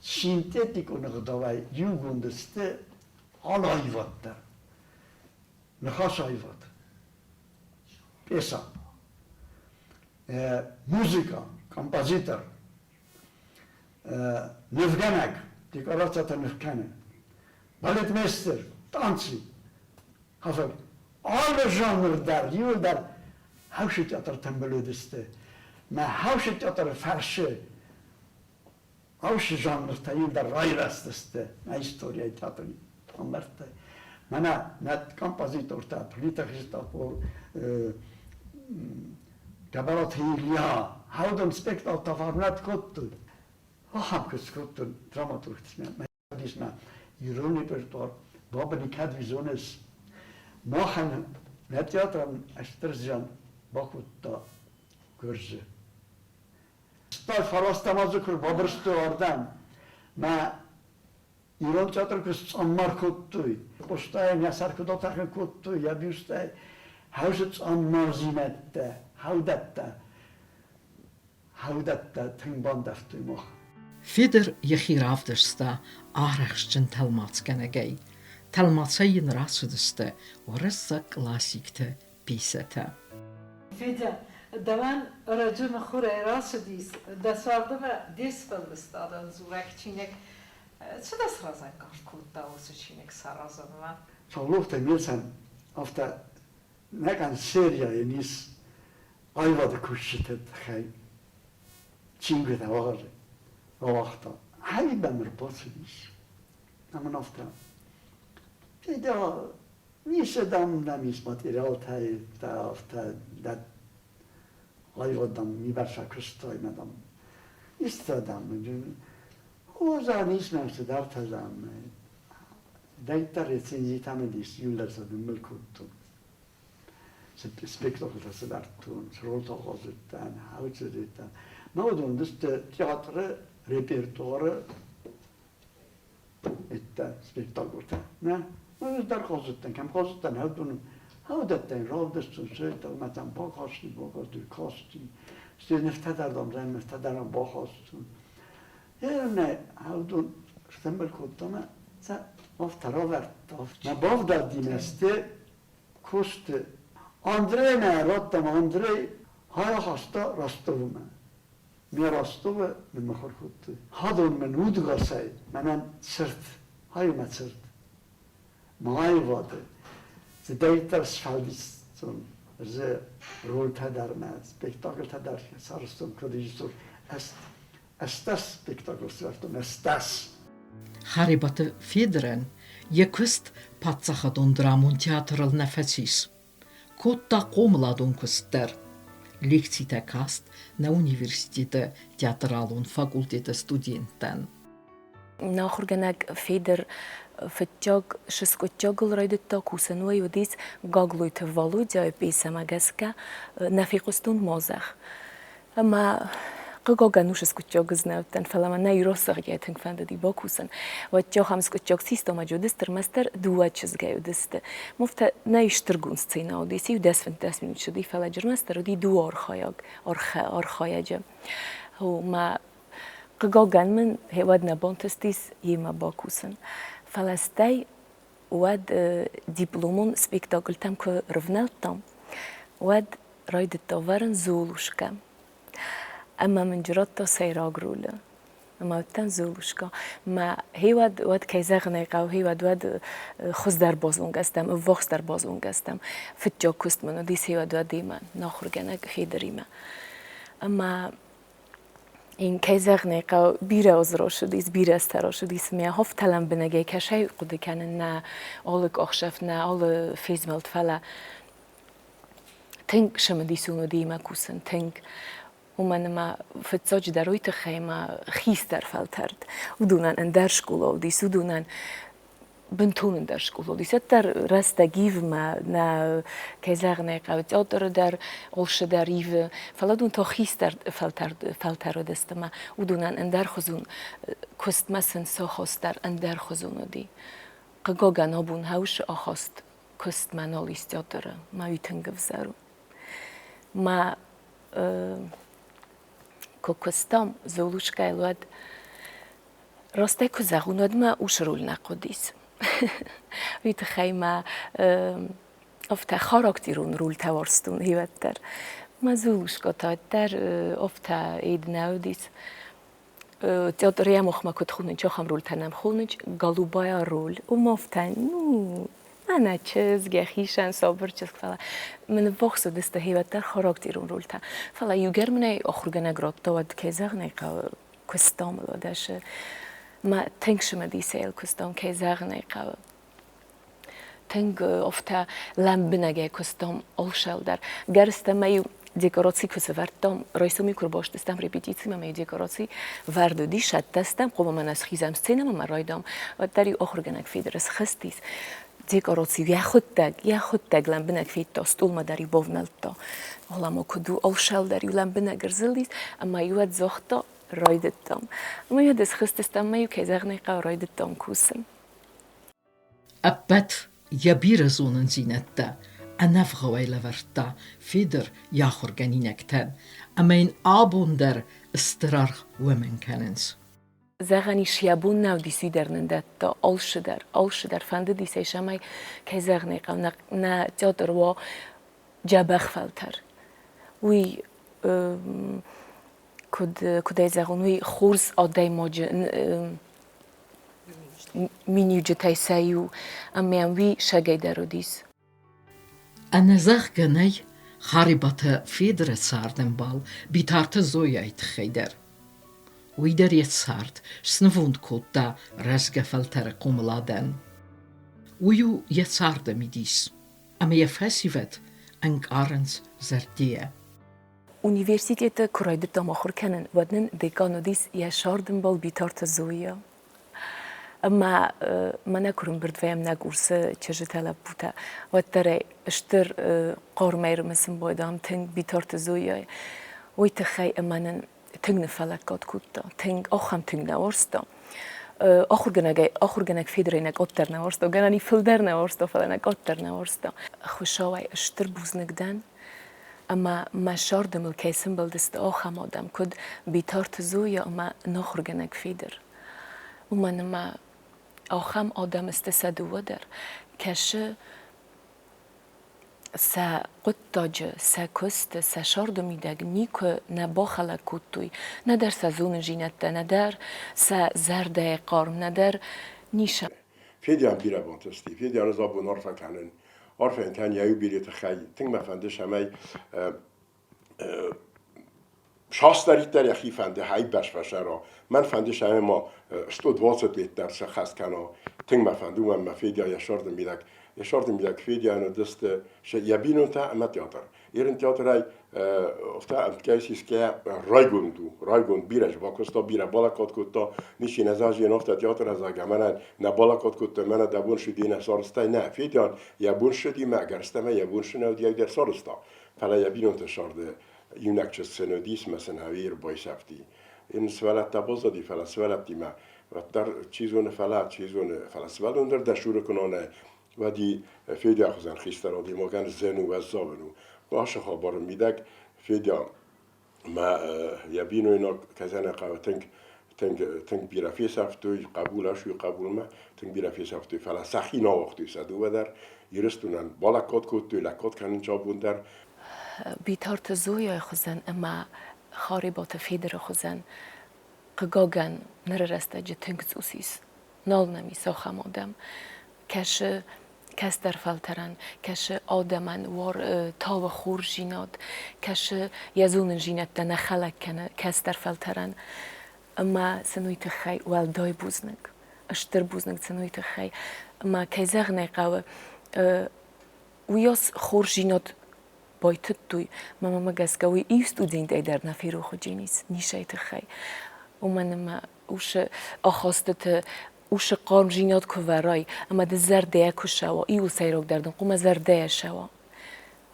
синтетикон ӕгъдауӕй иугонд сты алы аивад дӕр. Ныхас аивад, пьесӕ, музыка, композитор, нывгӕнӕг, декорациятӕ ныв кӕны, балетмейстер, танцы, хафӕг. Алы жанр дӕр, иуылдӕр хӕусы театртӕм уыдысты. Мӕ хӕусы театры фӕрсы хӕусы жанртӕ иуылдӕр райрӕзтысты нӕ историйӕ театры ӕмбӕрттӕй. Мӕнӕ нӕ композитортӕ Плиты Христофор, Гӕбӕраты Илья, хӕудон спектаклтӕ фарнӕт кодтой. Ахӕм куыст кодтон драматургтимӕ. Мӕ ирон репертуар бабыни кӕд уизонес. Махӕн нӕ театрӕн стыр зиан бакодта Гуырдзы. Стӕй фарастӕм азы куы рбабырстой ардӕм, мӕ ирон театр куы сцъаммар кодтой, Къостайӕн йӕ сӕр куыд атӕхын кодтой йӕ бюстӕй, хӕусы цъаммардзинӕдтӕ, хӕудӕттӕ, хӕудӕттӕ тынг бандӕвтой мах. Федыр йӕхи равдыста арӕхстджын тӕлмацгӕнӕгӕй. Тӕлмацӕй йын рацыдысты уырыссаг классикты пьесӕтӕ. Федя, дӕуӕн ӕрӕджы мыхуырӕй рацыдис дӕ цардмӕ де сфӕлдыстадон дзурӕг чиныг. Цы дӕ сразӕнгард кодта уыцы чиныг саразынмӕ? Саулохты Мирсӕн афтӕ нӕхъӕн серияйӕн ис аивады кусджыты тыххӕй чингуытӕ рауагъта. Хӕйбӕн ӕрбацыдис ӕмӕ афтӕ Федя, ницы, дам, нӕм ис материалтӕ, афтӕ дӕ аивад, дам, нибӕрца куыстай, мӕ, дам, исты, дам, О, ис нӕм цыдӕртӕ, дам, дӕйттӕ рецензитӕ мын ис, иуылдӕр сӕ ныммыл кодтон. Спектакльтӕ сӕвӕрдтон, ролтӕ хъазыдтӕн, хӕлцыдтӕн. Мӕ уыдон уыдысты театры репертуары еттӕ спектакльтӕ. Нӕ, ӕз дӕр хъазыдтӕн, кӕм хъазыдтӕн, уыдон. Уыдӕттӕ йын равдыстон, сӕ ӕмӕ там бакасти, бакасти, касти. Стӕй нывтӕ дӕр, дам, нывтӕ дӕр бахастон. Нӕ, уыдон стӕмбыл кодта ӕмӕ сӕ афтӕ равӕрдта. Мӕ бавдӕлди сте куысты. Андрей нӕ радтам, Андрей ахаста Ростовмӕ. Ме Ростовы ныммыхуыр кодтой. Хадон мын удгасӕй мӕнӕн цырт, ай мӕ цырт. Мӕ аивады цыдӕриддӕр сфӕлдистон, дзы рольтӕ дӕр мӕ спектакльтӕ дӕр сарӕзтон куыд режиссер. Ӕстдӕс спектакль сӕвӕрдтон, ӕстдӕс. Харебаты Федорӕн йӕ куыст паддзахадон драмон театрыл нӕ фӕцис. Кодта хъомыладон куыст дӕр. Лекцитӕ каст нӕ университеты театралон факультеты студенттӕн. Нӕ ахуыргӕнӕг Федор фыццаг сыскъуыддзагыл райдыдта кусын, уый уыдис Гаглойты Валодяйы пьесӕмӕ гӕсгӕ «Нӕ фехъуыстон мазӕх». Ӕмӕ хъыгагӕн уыцы скъуыддзаг ӕз нӕ уыдтӕн, фӕлӕ мӕ нӕ ирон сӕгъгӕй тынг фӕндыди бакусын. Уӕд ахӕм скъуыддзаг систомаджы уыдысты, ӕрмӕстдӕр дыууӕ чызгӕй уыдысты. Муфтӕ нӕ стыргонд сценӕ уыдис, иу дӕс-фынддӕс минут цыди, фӕлӕ ӕрмӕстдӕр уыди дыууӕ архайӕг, архайӕджы. Мӕ хъыгагӕн мын уӕд нӕ бантыстис йемӕ бакусын. Фӕлӕ стӕй уӕд дипломон спектакльтӕм куы рывнӕлдтам, уӕд райдыдта вӕрын Золушкӕ. Ӕмӕ мын радта сӕйраг ролы. Ӕмӕ уыдтӕн Золушкӕ. Мӕ хиуӕд уӕд, кӕй зӕгъын ӕй хъӕуы, хиуӕд уӕд хуыздӕр базонгӕ стӕм, ӕввахсдӕр базонгӕ стӕм. Фыццаг куыст мын уыдис хиуӕд уӕдимӕ, нӕ ахуыргӕнӕг Федоримӕ. Ӕмӕ ин, кӕй зӕгъын ӕй хъӕуы, бирӕ озросыдис, бирӕ старосыдис. Мӕ хофтӕ лӕмбынӕгӕй кӕсӕй хъуыды кӕнын нӕ алы къахсӕфт, нӕ алы фезмӕлд, фӕлӕ тынг цымыдисон уыди мӕ кусын, тынг. Уымӕн ӕмӕ фыццаджыдӕр уый тыххӕй мӕ хистӕр фӕлтӕрд. Уыдонӕн ӕндӕр скъола уыдис, уыдонӕн бынтон ӕндӕр скъола уыдис. Уӕддӕр рӕстӕг ивы мӕ нӕ, кӕй зӕгъын ӕй хъӕуы, театры дӕр, олсы дӕр ивы. Фӕлӕ уыдон та хистӕр фӕлтӕрд, фӕлтӕр уыдысты ӕмӕ уыдонӕн ӕндӕрхуызон куыстмӕ сын сӕ ахаст дӕр ӕндӕрхуызон уыди. Хъыгагӕн, абон хӕусы ахаст куыстмӕ нал ис театры, мӕ уый тынг ӕвзӕр у. Мӕ куы куыстам Золушкӕйыл, уӕд растӕй куы зӕгъон, уӕд мӕ усы роль нӕ хъуыдис. Уый тыххӕй мӕ афтӕ характерон рольтӕ уарзтон уӕддӕр. Мӕ Золушкӕ та уӕддӕр афтӕ ид нӕ уыдис. Театр Ямохмӕ куыд хонынц, ахӕм рольтӕ нӕм хонынц. Голубая роль. Уым афтӕ, ну, мӕнӕ чызг, йӕхицӕн сабыр чызг, фӕлӕ мын ӕввахс уыдысты хиуӕттӕ характерон рольтӕ. Фӕлӕ иугӕр мын ӕй ахуыргӕнӕг радта, уӕд, кӕй зӕгъын ӕй хъӕуы, куыстам ыл уӕдӕ мӕ тынг цымыдисӕй куыстам, кӕй зӕгъын ӕй хъӕуы. Тынг афтӕ лӕмбынӕгӕй куыстам алшӕл дӕр. Гӕрзтӕ мӕ-иу декораци куы сӕвӕрдтам, райсом-иу куы ӕрбастыстӕм репетицимӕ, мӕ-иу декораци вӕрд уыдис, сӕттӕстӕм, хъуамӕ мӕнӕ схизӕм сценӕмӕ мӕ райдам, уӕддӕр-иу ахуыргӕнӕг Федор схызтис. Декораци йӕхуыдтӕг, йӕхуыдтӕг лӕмбынӕг федта, стъолмӕ дӕр-иу бавнӕлдта. Оламо куыд у, алшӕл дӕр-иу лӕмбынӕг ӕрзылдис, ӕмӕ-иу уӕд загъта, райдыдтам. Ӕмӕ уӕд схызтыстӕм, мӕ-иу кӕй зӕгъын ӕй хъӕуы, райдыдтам кусын. Ӕппӕт йӕ бирӕ зонындзинӕдтӕ ӕнӕвгъауӕй лӕвӕрдта Федор йӕ ахуыргӕнинӕгтӕн ӕмӕ йын абон дӕр стыр аргъ уымӕн кӕнынц. Зӕгъӕн ис, йӕ бон нӕ уыдис уый дӕр нын дӕтта алцыдӕр, алцыдӕр. Фӕндыдис ӕй, цӕмӕй, кӕй зӕгъын ӕй хъӕуы, нӕ театр уа дзӕбӕх фӕлтӕр. Уый куыд, куыд ӕй зӕгъон, уый хорз адӕймаджы миниуджытӕй сӕ иу, ӕмӕ уый сагӕй дӕр уыдис. Ӕнӕзӕгъгӕ нӕй Харебаты Федоры цардӕмбал Битарты Зояйы тыххӕй дӕр. Уый дӕр йӕ цард снывонд кодта рӕзгӕ фӕлтӕры хъомыладӕн. Уый у йӕ царды мидис, ӕмӕ йӕ фӕсивӕд ӕнкъарынц зӕрдийӕ. Университеты куы райдыдтам ахуыр кӕнын, уӕд нын декан уыдис йӕ сӕрдӕмбал Битарты Зоя. Ӕмӕ мӕнӕ куы рымбырд вӕййӕм нӕ курсы чызджытӕ, лӕппутӕ, уӕддӕр ӕй стыр хъармӕй ӕрымысын байдам тынг Битарты Зояйы. Уый тыххӕй ӕмӕ нын тынг ныффӕлӕггад кодта, тынг, ахӕм тынг нӕ уарзта. Ахуыргӕнӕгӕй ахуыргӕнӕг Федорӕй нӕ къаддӕр нӕ уарзта, гӕнӕн и фылдӕр нӕ уарзта, фӕлӕ нӕ къаддӕр нӕ уарзта. Хуыцауӕй стыр бузныг дӕн, ӕмӕ мӕ зӕрды мыл кӕй сӕмбӕлдысты ахӕм адӕм, куыд Битарты Зоя ӕмӕ нӕ Федор. Уымӕн ӕмӕ ахӕм адӕм сты сӕ дыууӕ дӕр, кӕсы сӕ хъуыддаджы, сӕ куысты, сӕ сӕрды мидӕг никуы нӕ бахӕлӕг кодтой, нӕдӕр сӕ зонындзинӕдтӕ, нӕдӕр сӕ зӕрдӕйы хъарм, нӕдӕр ницы. Федиан бирӕ бантысти. Федианы абон арфӕ кӕнын. Арфӕ йын кӕнын йӕ юбилейы тыххӕй. Тынг мӕ фӕнды, цӕмӕй Цасдӕриддӕр йӕхи фӕнды хайбӕрц фӕсӕра. Мӕн фӕнды, цӕмӕй ма 120 лет дӕр сӕххӕст кӕна. Тынг мӕ фӕнды, уымӕн мӕ Федя йӕ сӕрды мидӕг, йӕ сӕрды мидӕг Федяйӕн уыдысты йӕ бинонтӕ ӕмӕ театр. Ирон театрӕй афтӕ ӕмткӕй сисгӕйӕ райгонд у, райгонд бирӕ бакуыста, бирӕ балӕггад кодта. Ничи нӕ зӕгъы, афтӕ театр зӕгъгӕ, мӕнӕн нӕ балӕггад кодта, мӕнӕ дӕ бон сыди, нӕ сарызтай. Нӕ, Федян йӕ бон сыди, мӕ ӕгӕрыстӕмӕй йӕ бон цы нӕ уыди, уый дӕр сарызта. Фӕлӕ йӕ бинонты сӕрды иунӕг чызг сын уыдис мӕ сын ӕви ӕрбайсӕфти. Ин сывӕллӕттӕ баззади, фӕлӕ сывӕллӕттимӕ уӕддӕр чи зоны, фӕлӕ, чи зоны, фӕлӕ сывӕллон дӕр дӕ цуры куы нӕ уӕди Федя хуызӕн хистӕр адӕймагӕн зын у, уӕззау ын у. Ацы хабары мидӕг Федя мӕ йӕ бинойнаг кӕсӕнӕ хъӕуы тынг тынг тынг бирӕ фесӕфтой, хъӕбул ӕсуй хъӕбулмӕ тынг бирӕ фесӕфтой, фӕлӕ сӕхи нӕ уагътой сӕ дыууӕ дӕр. Ирыстонӕн балӕггад кодтой, лӕггад кӕнын сӕ бон дӕр. Битарты Зояйы хуызӕн ӕмӕ Харебаты Федыры хуызӕн, хъыгагӕн, ныры рӕстӕджы тынг цъус ис. Нал нӕм ис ахӕм адӕм. Кӕсы кӕстӕр фӕлтӕрӕн, кӕсы адӕмӕн уар тауы хорздзинад, кӕсы йӕ зонындзинӕдтӕ нӕ хӕлӕг кӕны кӕстӕр фӕлтӕрӕн. Ӕмӕ сын уый тыххӕй уӕлдай бузныг, стыр бузныг сын уый тыххӕй. Ӕмӕ, кӕй зӕгъын ӕй хъӕуы, уыйас хорздзинад байтыдтой, мӕ мӕмӕ гӕсгӕ уый иу студентӕй дӕр нӕ ферох уыдзӕнис нисӕй тыххӕй. Уымӕн ӕмӕ усы ахастыты усы хъармдзинад куы вӕрай ӕмӕ ды зӕрдӕйӕ куы сӕуа, иуыл сӕйрагдӕр дын хъуамӕ зӕрдӕйӕ сӕуа.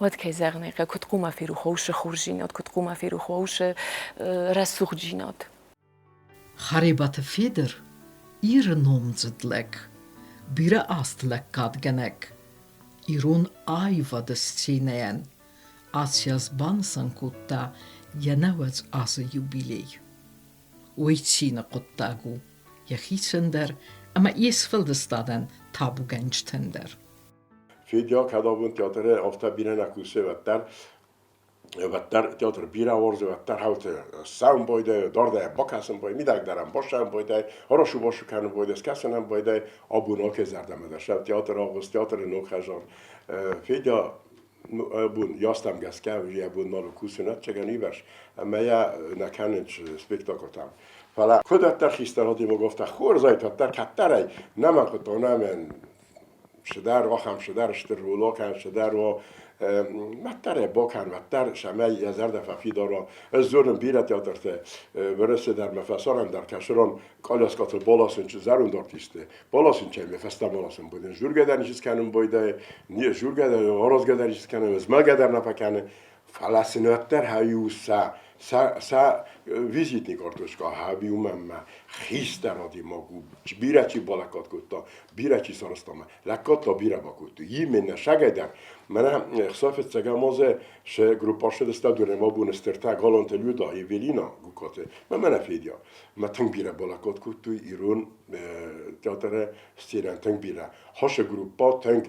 Уӕд кӕй зӕгъын ӕй хъӕуы, куыд хъуамӕ ферох уа усы хорздзинад, куыд хъуамӕ ферох уа усы рӕсугъддзинад. Харебаты Федыр Иры номдзыд лӕг, бирӕ азты лӕггадгӕнӕг, ирон аивады сценӕйӕн Ацӕз банысан кодта йӕ 90 азы юбилей. Уый цины хъуыддаг у йӕхицӕн дӕр ӕмӕ йе сфӕлдыстадӕн табугӕнджытӕн дӕр. Федя кӕд абон театры афтӕ бирӕ нӕ кусы, уӕддӕр уӕддӕр театр бирӕ уарзы, уӕддӕр хауты цӕуын байдайы, дардӕй бакӕсын байдайы, мидӕгдӕр бассӕуын байдайы, арашу-басу кӕнын байдайы, скӕсынӕн байдайы. Абон алкӕй зӕрдӕмӕ дӕр сӕ театр агъуыст, театры ног хӕдзар. Федя абон ястӕм гӕсгӕ йӕ бон нал у кусын, ӕцӕгӕн ивӕрс, ӕмӕ йӕ нӕ кӕнынц спектаклтӕм. Фӕлӕ куыд хистӕр адӕймаг, афтӕ хорзӕй кӕддӕр кӕддӕрӕй нӕма кодта, нӕ цыдӕр ахӕм цыдӕр стыр рулокӕн цыдӕр у уӕддӕр ӕй бакӕн, уӕддӕр цӕмӕй йӕ зӕрдӕ фӕфидар уа. Ӕз зонын бирӕ театрты Уӕрӕсе дӕр мӕ фӕсарӕн дӕр кӕсырон къаляскатыл баласын зӕронд артисты. Баласын чай мӕ фӕстӕ баласын бойдӕн. Жургӕ дӕр ницы скӕнын бойдӕй, жургӕ дӕр, аразгӕ дӕр ницы скӕны, змӕлгӕ дӕр нӕ фӕкӕны. Фӕлӕ сын уӕддӕр хӕйу сӕ сӕ сӕ визитный карточка хӕби уымӕн мӕ хистӕр адӕймаг у, бирӕ чи балӕггад кодта, бирӕ чи сарӕзта мӕ лӕггад та бирӕ бакодтой. Именно сагӕй дӕр мӕнӕ Хсаф Цагамозе се группа шедеста дурема бун стертӕ Галанты Люда, Евелина Гукаты, мӕ мӕнӕ Федя. Мӕ тынг бирӕ балӕггад кодтой ирон театры сценӕн тынг бирӕ. Хашы группа тынг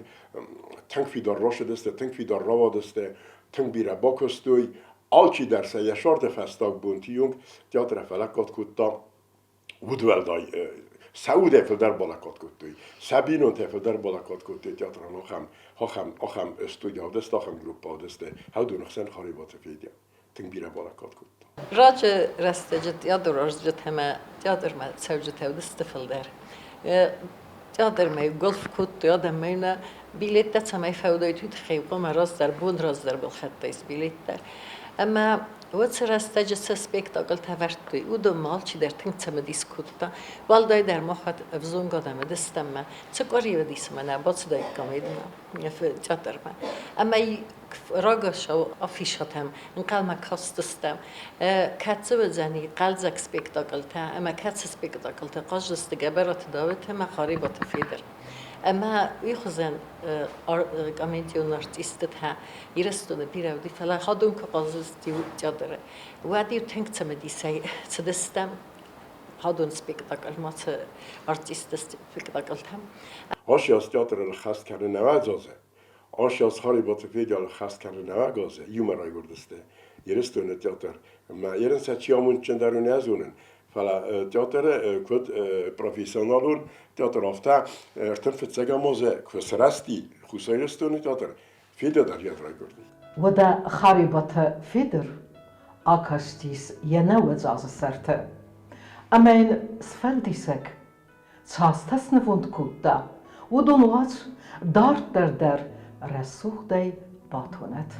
тынг фидар рашыдысты, тынг фидар рауадысты, тынг бирӕ бакуыстой. Алчидӕр сӕ йӕ сӕрды фӕстаг бонты онг театры фӕлӕггад кодта удуӕлдай сӕ удӕй фылдӕр балӕггад кодтой, сӕ бинонтӕй фылдӕр балӕггад кодтой театрӕн ахӕм, ахӕм, ахӕм студия уыдысты, ахӕм группӕ уыдысты. Хӕдоны хсӕн Харебаты Федя тынг бирӕ балӕггад кодта. Раджы рӕстӕджы театруарзджытӕ ӕмӕ театрмӕ цӕуджытӕ уыдысты фылдӕр. Театрмӕ гуылф кодтой адӕмӕй нӕ билеттӕ цӕмӕй фӕуыдаид, уый тыххӕй хъуамӕ раздӕр бон раздӕр балхӕдтаис билеттӕ. Ӕмӕ. Уыцы рӕстӕджы цы спектакльтӕ ӕвӕрдтой, уыдонмӕ алчидӕр тынг цымыдис кодта. Уӕлдайдӕр махуат ӕвзонг адӕмы дыстӕммӕ, цы къуыри уыдис ӕмӕ нӕ бацыдаиккам театрмӕ. Ӕмӕ рагацау афишӕтӕм ӕнхъӕлмӕ кастыстӕм, кӕцы уыдзӕни хъӕлдзӕг спектакльтӕ ӕмӕ кӕцы спектакльтӕ хъаздзысты Гӕбӕраты Дауыт ӕмӕ Харебаты Федыр. Ӕмӕ уый хуызӕн комедион артисттӕ Ирыстоны бирӕ уыди, фӕлӕ хӕдон куы хъазыдысты театры, уӕд-иу тынг цымыдисӕй цыдыстӕм хӕдон спектакльмӕ, цы артистты спектакльтӕм. Ащ театры ныххӕст кӕны нӕуӕдзазы, Ащ Харебаты Федя ныххӕст кӕны нӕуӕгазы, иумӕ райгуырдысты Ирыстоны театр. Ӕмӕ ерын сӕ чи амондджындӕр у, нӕ зонын, фӕлӕ театры куыд профессионалон театр, афтӕ 35-ӕм азы куы сырӕзти Хуссар Ирыстоны театр, Федя дӕр йӕ райгуырди. Уӕдӕ Харебаты Федыр акастис йӕ нӕуӕдз азы сӕрты ӕмӕ йын сфӕлдисӕг цастӕ снывонд кодта, уыдон уадз дарддӕр дӕр рӕсугъдӕй батонӕд.